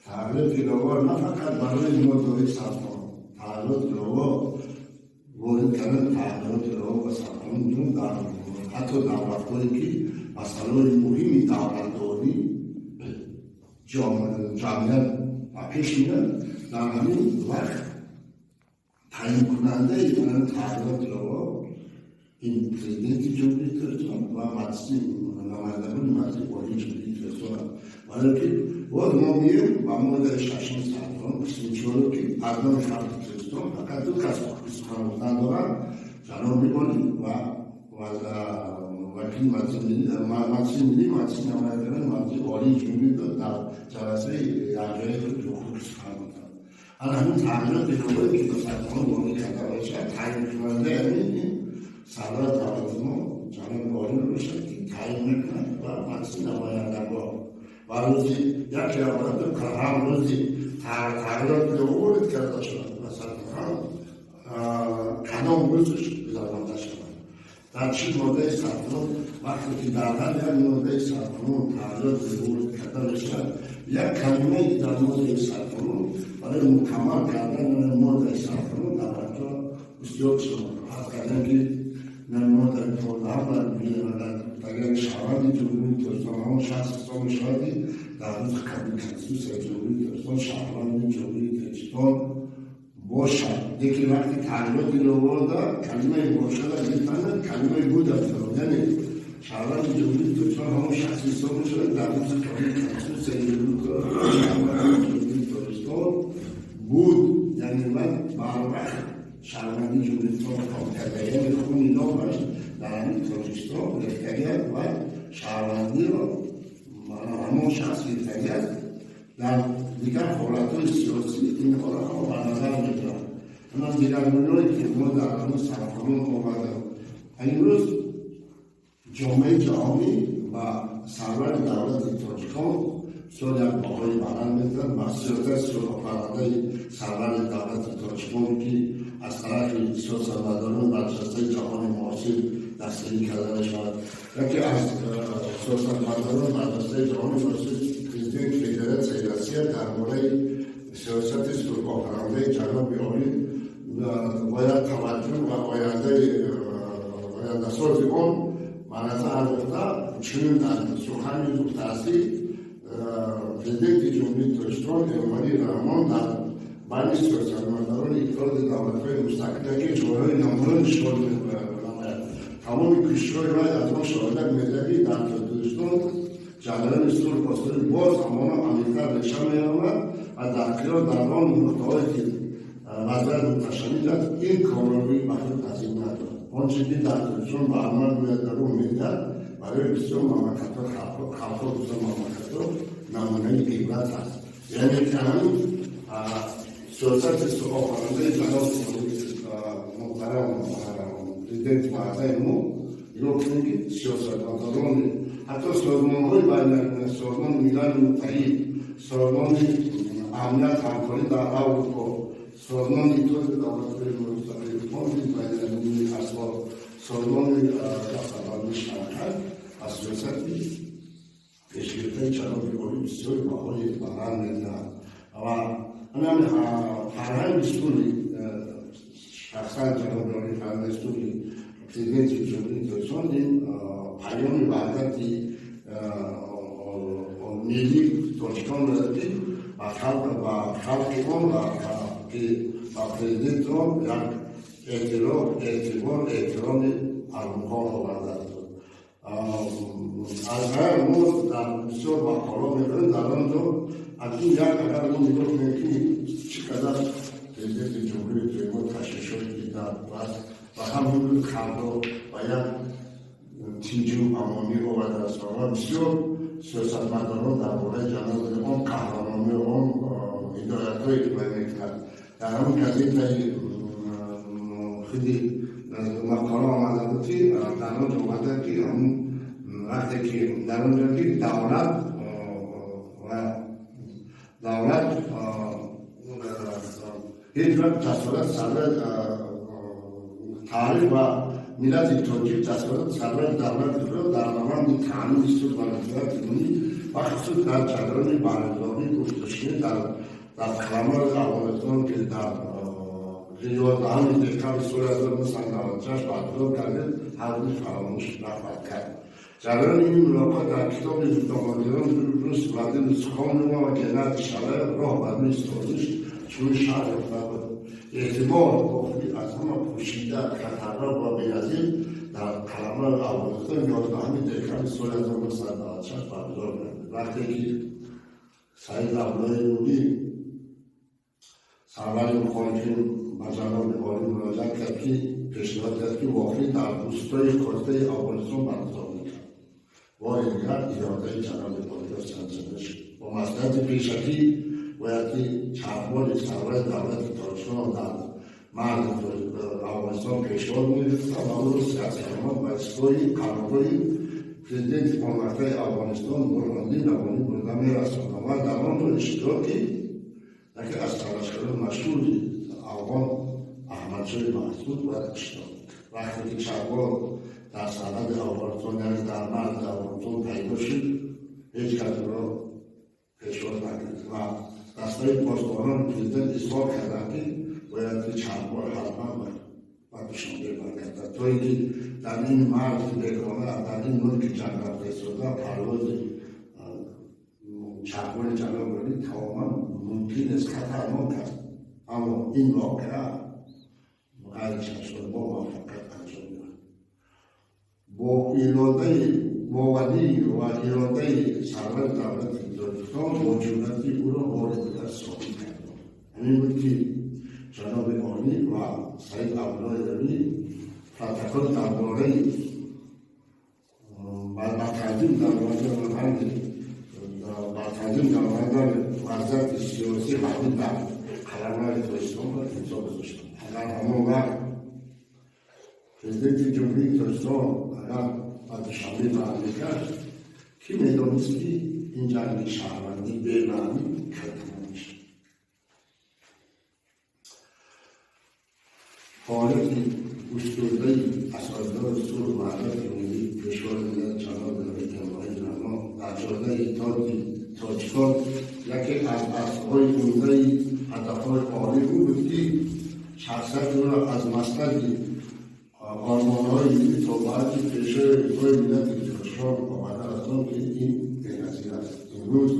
Тағйироти илова на фақат барои моддаҳои сарқонун, тағйироти илова ворид кардан, тағйироти илова ба сарқонун дар ҳатто дар вақтҳое ки масъалаҳои муҳими давлатдорӣ ҷамъият ба пеш меяд, дар ҳамин вақт таъйинкунандаи тағйироти илова ин президенти Ҷумҳурии Тоҷикистон ва Маҷлиси намояндагони Маҷлиси Олии Ҷумҳурии Тоҷикистон аст. Барое ки боз мо меем ба моддаи шашуми сарқонун, қисми чорум, ки аз номи халқи Тоҷикистон. Тоҷикистон фақат ду кас ҳуқуқи сухан гуфтан доранд: ҷаноби олӣ ва вакили Маҷлиси Миллӣ, Маҷлиси Намояндагони Маҷлиси Олии Ҷумҳурӣ дар ҷаласаи якҷояи худ ҳуқуқи сухан гуфтанд. Ана ҳамин тағйироти иловае, ки ба сарқонун ворид карда мешавад, таъйинкунандаи ҳамин ин сарвари давлати мо ҷаноби олӣ мебошад, ки таъйин мекунад ва Маҷлиси Намояндагон. Ва рӯзи як январ ҳам рӯзи тағйироти илова ворид карда шавад ба сарқонун, кадом рӯзаш гузаронда шавад, дар чӣ моддаи сарқонун. Вақте ки дар ҳар як моддаи сарқонун тағйирот ворид карда мешавад, як калимаи дар моддаи сарқонун барои мукаммал кардани моддаи сарқонун дар онҷо бисёр фарз кардем, ки моддаи 15 агар шаҳрванди Ҷумҳурии Тоҷикистон ҳамон шахс ҳисоб мешавад, ки дар рӯзи қабули Конститутсияи Ҷумҳурии Тоҷикистон шаҳрванди Ҷумҳурии Тоҷикистон бошад. Лекин вақти тағйироти иловада калимаи бошада гирифтанд, калимаи буда, яъне шаҳрванди Ҷумҳурии Тоҷикистон ҳамон шахс ҳисоб мешавад, дар рӯзи қабули Конститутсияи Ҷумҳурии Тоҷикистон буд, яъне ман барвақт шаҳрванди Ҷумҳурии Тоҷикистон қабул карда, яъне хуни номаш дар ҳамин Тоҷикистон рехтагиаст ва шаҳрвандиро ҳамон шахс гирифтагиаст. Дар дигар ҳолатҳои сиёсӣ ин ҳолатҳо ба назар мегиранд. Ана дигаргуниҳое, ки мо дар ҳамин сарқонун омада, имрӯз ҷомеаи ҷаҳонӣ ва сарвари давлати тоҷикон бисёр як баҳои баланд медиҳанд ба сиёсати сулҳофарандаи сарвари давлати тоҷикон, ки аз тарафи сиёсатмадорон барҷастаи ҷаҳони муосир дастгирӣ карда мешавад. Яке аз сиёсатмадорон барҷастаи ҷаҳони муосир, президенти Федератсияи Россия, дар бораи сиёсати сулҳофарандаи ҷаноби олӣ бояд таваҷҷӯҳ ва ояндасози он ба назар андохта, чунин дар сухани гуфтааст, ки президенти Ҷумҳурии Тоҷикистон Эмомалӣ Раҳмон дар байни сиёсатмадорони Иттиҳоди Давлатҳои Мустақил яке ҷойҳои намоён ишғол менамояд. Тамоми кӯшишҳои вай аз он шоҳидат медиҳад, ки дар Тоҷикистон ҷараёни сулҳ осоиш боз ҳамоно амиқтар реша меёбад ва дар қиёс дар он нуқтаҳое, ки вазъият муташанниҷ аст, ин комёбӣ ба худ назир надорад. Он чизе, ки дар Тоҷикистон ба амал меояд ва рӯ медиҳад, барои бисёр мамлакатҳо, халқҳо, бисёр мамлакатҳо намунаи ибрат аст. Яъне ки ҳамин сиёсати сулҳофарандаи ҷаноби муҳтарам президенти муаззами мо, нигоҳ кунем, ки сиёсатмадорони ҳатто созмонҳои байналмилалӣ, Созмони Милали Муттаҳид, Созмони Амният ҳамкорӣ дар Аврупо, Созмони Иттиҳоди Давлатҳои Мустақил, Фонди Байналмилалии Асъор, Созмони Дастабандии Шанхай аз сиёсати пешгирифтаи ҷаноби олӣ бисёри баҳои баланд медиҳанд. Ва ҳамин фарҳанги сулҳи шахсан ҷаноби олӣ, фарҳанги сулҳи президенти Ҷумҳурии Тоҷикистон, ин паёми ваҳдати миллии тоҷикон ки ба халқи он ва ба президенти он як эътироф, эътибор, эҳтироми армуғон овардааст. Аз ғайр мо дар бисёр мақола мекунем, дар он ҷо аз ин як агар мо нигоҳ кунем, ки чӣ қадар президенти ҷумҳурии тоҷикистон ташвишот дида ва ҳамин халқро ба як тинҷу амонӣ овардааст. Ва бисёр сиёсатмадорон дар бораи ҷаноби он қаҳрамонӣ, он ҳидоятҳое, ки вай мекунад, дар ҳамин газетаи худи мақола омада буд, ки дар он ҷо омада, ки ҳамун вақте ки дар он ҷо ки давлат ва давлат ҳеҷ вақт ҷасорат сарвар таърих ва миллати тоҷик ҷасорат сарвари давлати худро дар раванди таъмини сулҳ ва ризояти умумӣ ва хусус дар ҷараёни баргузории гуфтушунид дар қаламрави Афғонистон, ки дар 11 декабри соли 1996 баргузор кардед, ҳаргиз фаромӯш нахоҳад кард. Ҷараёни ин мулоқот дар китоби домодиён рус Владимир Сухомлин ва Геннадий Шалаев «Роҳ ба рӯи созиш» чунин шарҳ ёфта буд: эҳтимол дохилӣ аз ҳама пӯшида, хатарнок ва беназир дар қаламрави Афғонистон 11 декабри соли 1996 баргузор гардид, вақте ки Саид Абдуллои Нурӣ, сарвари мухолифин, ба ҷаноби олӣ муроҷиат кард, ки пешниҳод кард, ки воқеъ дар рӯстои Хостаи Афғонистон баргузор мекард. Бори дигар иродаи ҷаноби олиро санҷида шуд. Бо маслиҳати пешакӣ бояд ки чархболи сарвари давлати Тоҷикистон дар марзи Афғонистон пешвоз мегирифтанд ва ӯро сиҳатсаломат ба истгоҳи қароргоҳи президенти он вақтаи Афғонистон Бурҳониддин Раббонӣ бурда мерасонданд ва дар он ҷо иштироки яке аз талошгарони машҳури афғон Аҳмадшоҳи Маҳсуд бояд иштирок. Вақте ки чархбол дар сарҳади Афғонистон, яъне дар марзи Афғонистон пайдо шуд, ҳеҷ кас ӯро пешвоз накард ва дастаи посбонони президент изҳор карданд, ки бояд ки чархбол ҳатман ба Душанбе баргардад, то ин ки дар ин марзи бегона, дар ин мулки ҷанг истода парвози чархболи ҷаноби олӣ тамоман мумкин нест, хатарнок аст. Аммо ин воқеа ғайричашмдошт бо муваффақият анҷом ёфт. Бо иродаи боварӣ ва иродаи сарвари давлати Тоҷикистон бо ҷуръати ӯро бори дигар собит карданд. Ҳамин буд, ки ҷаноби олӣ ва Саид Абдуллои Рабӣ протокол дар бораи ба танзим даромадани вазъияти сиёсӣ ҳарбӣ дар қаламрави Тоҷикистонро имзо гузоштанд. Агар ҳамон вақт президенти Ҷумҳурии Тоҷикистон агар ба Душанбе бармегашт, кӣ медонист, ки ин ҷанги шаҳрвандӣ бемаънӣ кай тамом мешавад? Фаъолияти густурдаи асосгузори сулҳу ваҳдати миллӣ, Пешвои миллат ҷаноби олӣ Эмомалӣ Раҳмон дар ҷодаи иттиҳоди тоҷикон яке аз аслҳои умдаи ҳадафҳои олӣ ӯ буд, ки шахсияти ӯро аз маснади ормонҳои миллӣ то ба ҳадди пешвои миллати тоҷикон оварда расонд, ки ин беназир аст. Имрӯз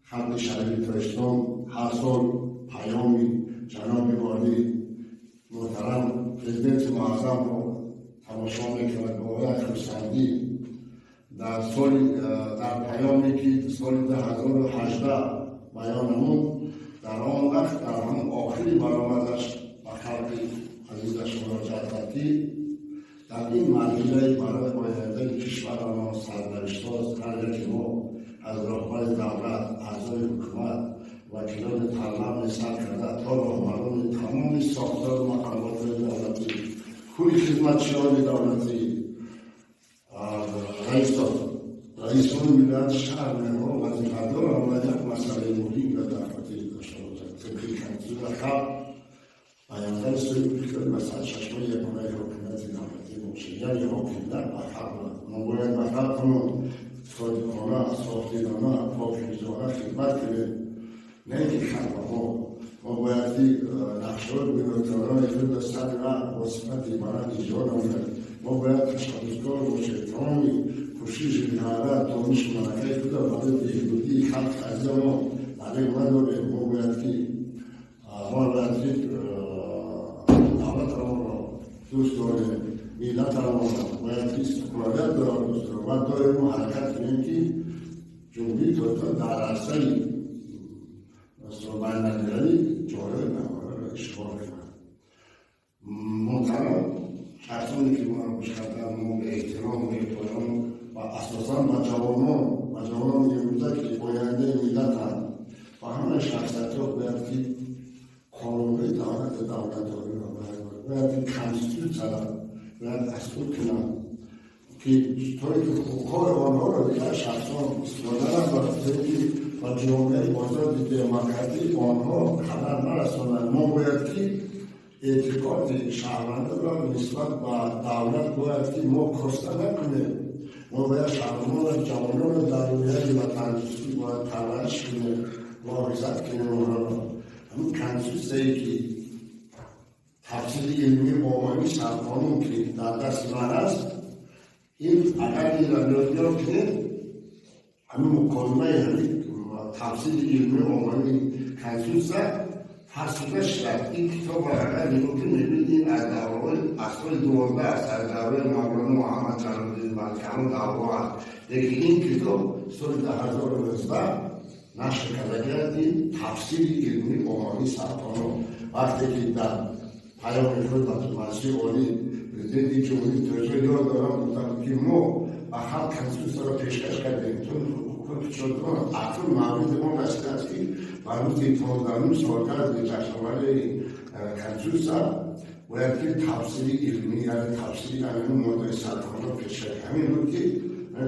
халқи шарифи Тоҷикистон ҳар сол паёми ҷаноби олӣ муҳтарам президенти муаззамро тамошо мекунад бо як хурсандӣ. Дар соли дар паёме, ки соли 2018 баён намуд, дар он вақт дар ҳамон охири баромадаш ба халқи азизаш муроҷиат кард, ки дар ин марҳилаи барои ояндаи кишварамон сарнавиштсоз ҳар яке мо аз роҳбари давлат, аъзои ҳукумат, вакилони парламент сар карда то роҳбарони тамоми сохтору мақомотҳои давлатӣ, кулли хизматчиёни давлатӣ, раисони вилоят, шаҳр, меҳо вазифадорам ва як масъалаи муҳимро дар хотир дошта бошад. Тибқи конститутсия халқ баёнгари соҳиби ва сарчашмаи ягонаи ҳокимияти давлатӣ бошад, яъне ҳокимият ба халқ. Мо бояд ба халқамон содиқона, софдилона, покизона хидмат кунем, на ин ки халқ ба мо. Мо бояд ки нақшаҳои бунёдкоронаи худро сари вақт бо сифати баланд иҷро намоем. Мо бояд ташаббускор бошем, тамоми кӯшиши ғайрат, донишу малакаи худро барои беҳбудии халқи азизамон дареғ надорем. Мо бояд ки давлатамонро дӯст дорем, миллатамонро бояд ки истиқлолиятро дӯст дорем ва доимо ҳаракат кунем, ки Ҷумҳурии Тоҷикистон дар арсаи байналмилалӣ ҷойҳои намояндаро ишғол кунад. Муҳтарам шахсоне, ки моро гӯш карданд, мо ба эҳтиром мепоён ва асосан ба ҷавонони имрӯза, ки ояндаи миллатанд, ва ҳамаи шахсиятҳо бояд ки қонунҳои давлати давлатдориро бояд ки конститутсияро бояд аз худ кунанд, ки то ин ки ҳуқуқҳои онҳоро дигар шахсон истифода набаранд, то ин ки ба ҷомеаи озоди демократӣ онҳо халал нарасонанд. Мо бояд ки эътиқоди шаҳрвандонро нисбат ба давлат бояд ки мо коста накунем. Мо бояд шаҳрвандонро, ҷавононро дар рӯҳияи ватандӯстӣ бояд парвариш кунем, муҳофизат кунем онҳоро. Ҳамин конститутсияе, ки тафсири илмии оммавӣ сарқонун, ки дар дасти ман аст, ин агар инро нигоҳ кунем, ҳамин муколимаи ҳамин тафсири илмии оммавии конститутсия фарсуда шудааст. Ин китобро агар нигоҳ кунем, мебинед, ин аз давраҳои аз соли 12 аст, аз давраи Мавлоно Муҳаммад Ҷалолиддин Балхӣ, ҳамон давраҳо аст. Лекин ин китоб соли 2019 нашр кардагиаст, ин тафсири илмии оммавии сарқонун. Вақте ки дар паёми худ ба Маҷлиси Олӣ Президенти Ҷумҳурии Тоҷикистон, ёд дорам, гуфтам, ки мо ба халқ Конститутсияро пешкаш кардем. Акнун мавриди он расидааст, ки ба рӯзи 15-ум солгарди ҷашновари Конститутсия бояд ки тафсири илмӣ, яъне тафсири ҳамин моддаи сарқонун пешкаш. Ҳамин буд, ки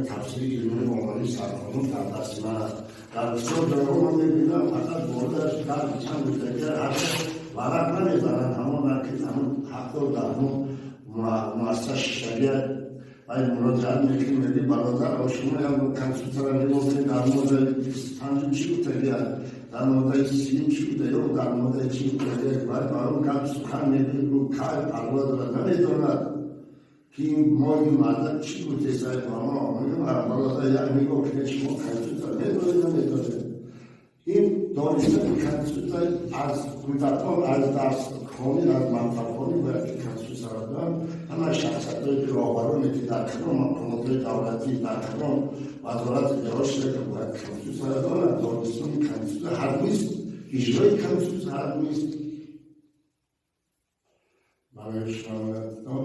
тафсири илмии омории сарқонун дар дасти ман аст. Дар бисёр ҷойҳо ман мебинам, фақат воридаш дарди чанд гуфтагиар ҳарчанд варақ намезананд, ҳамон ки ҳамон ҳаққо дар ҳамон муассиса шиштагия вай муроҷиат мекунем, мегӯи: «Бародар, шумо як Конститутсияро нигоҳ кунед, дар моддаи 25-ум чӣ гуфтагия, дар моддаи 30-ум чӣ гуфта ё дар моддаи чӣ гуфтагия?» Вай барон гап сухан мегӯяд, кай парво дорад, намедонад, ки ин мои мардак чӣ гуфтесай ба мо. Мегӯям: «Бародар, як нигоҳ кунед, шумо Конститутсия медонед, намедонед?» Ин донистани Конститутсия аз кӯдакон, аз дарсхонӣ, аз мактабхонӣ бояд ки Конститутсияро донанд. Ҳама шахсиятҳое ки роҳбароне, ки дар кадом мақомотҳои давлатӣ, дар кадом вазорати ҷаҳо шуда, бояд Конститутсияро донанд. Донистани Конститутсия ҳатмист, иҷрои Конститутсия ҳатмист. Барои шунавандатон.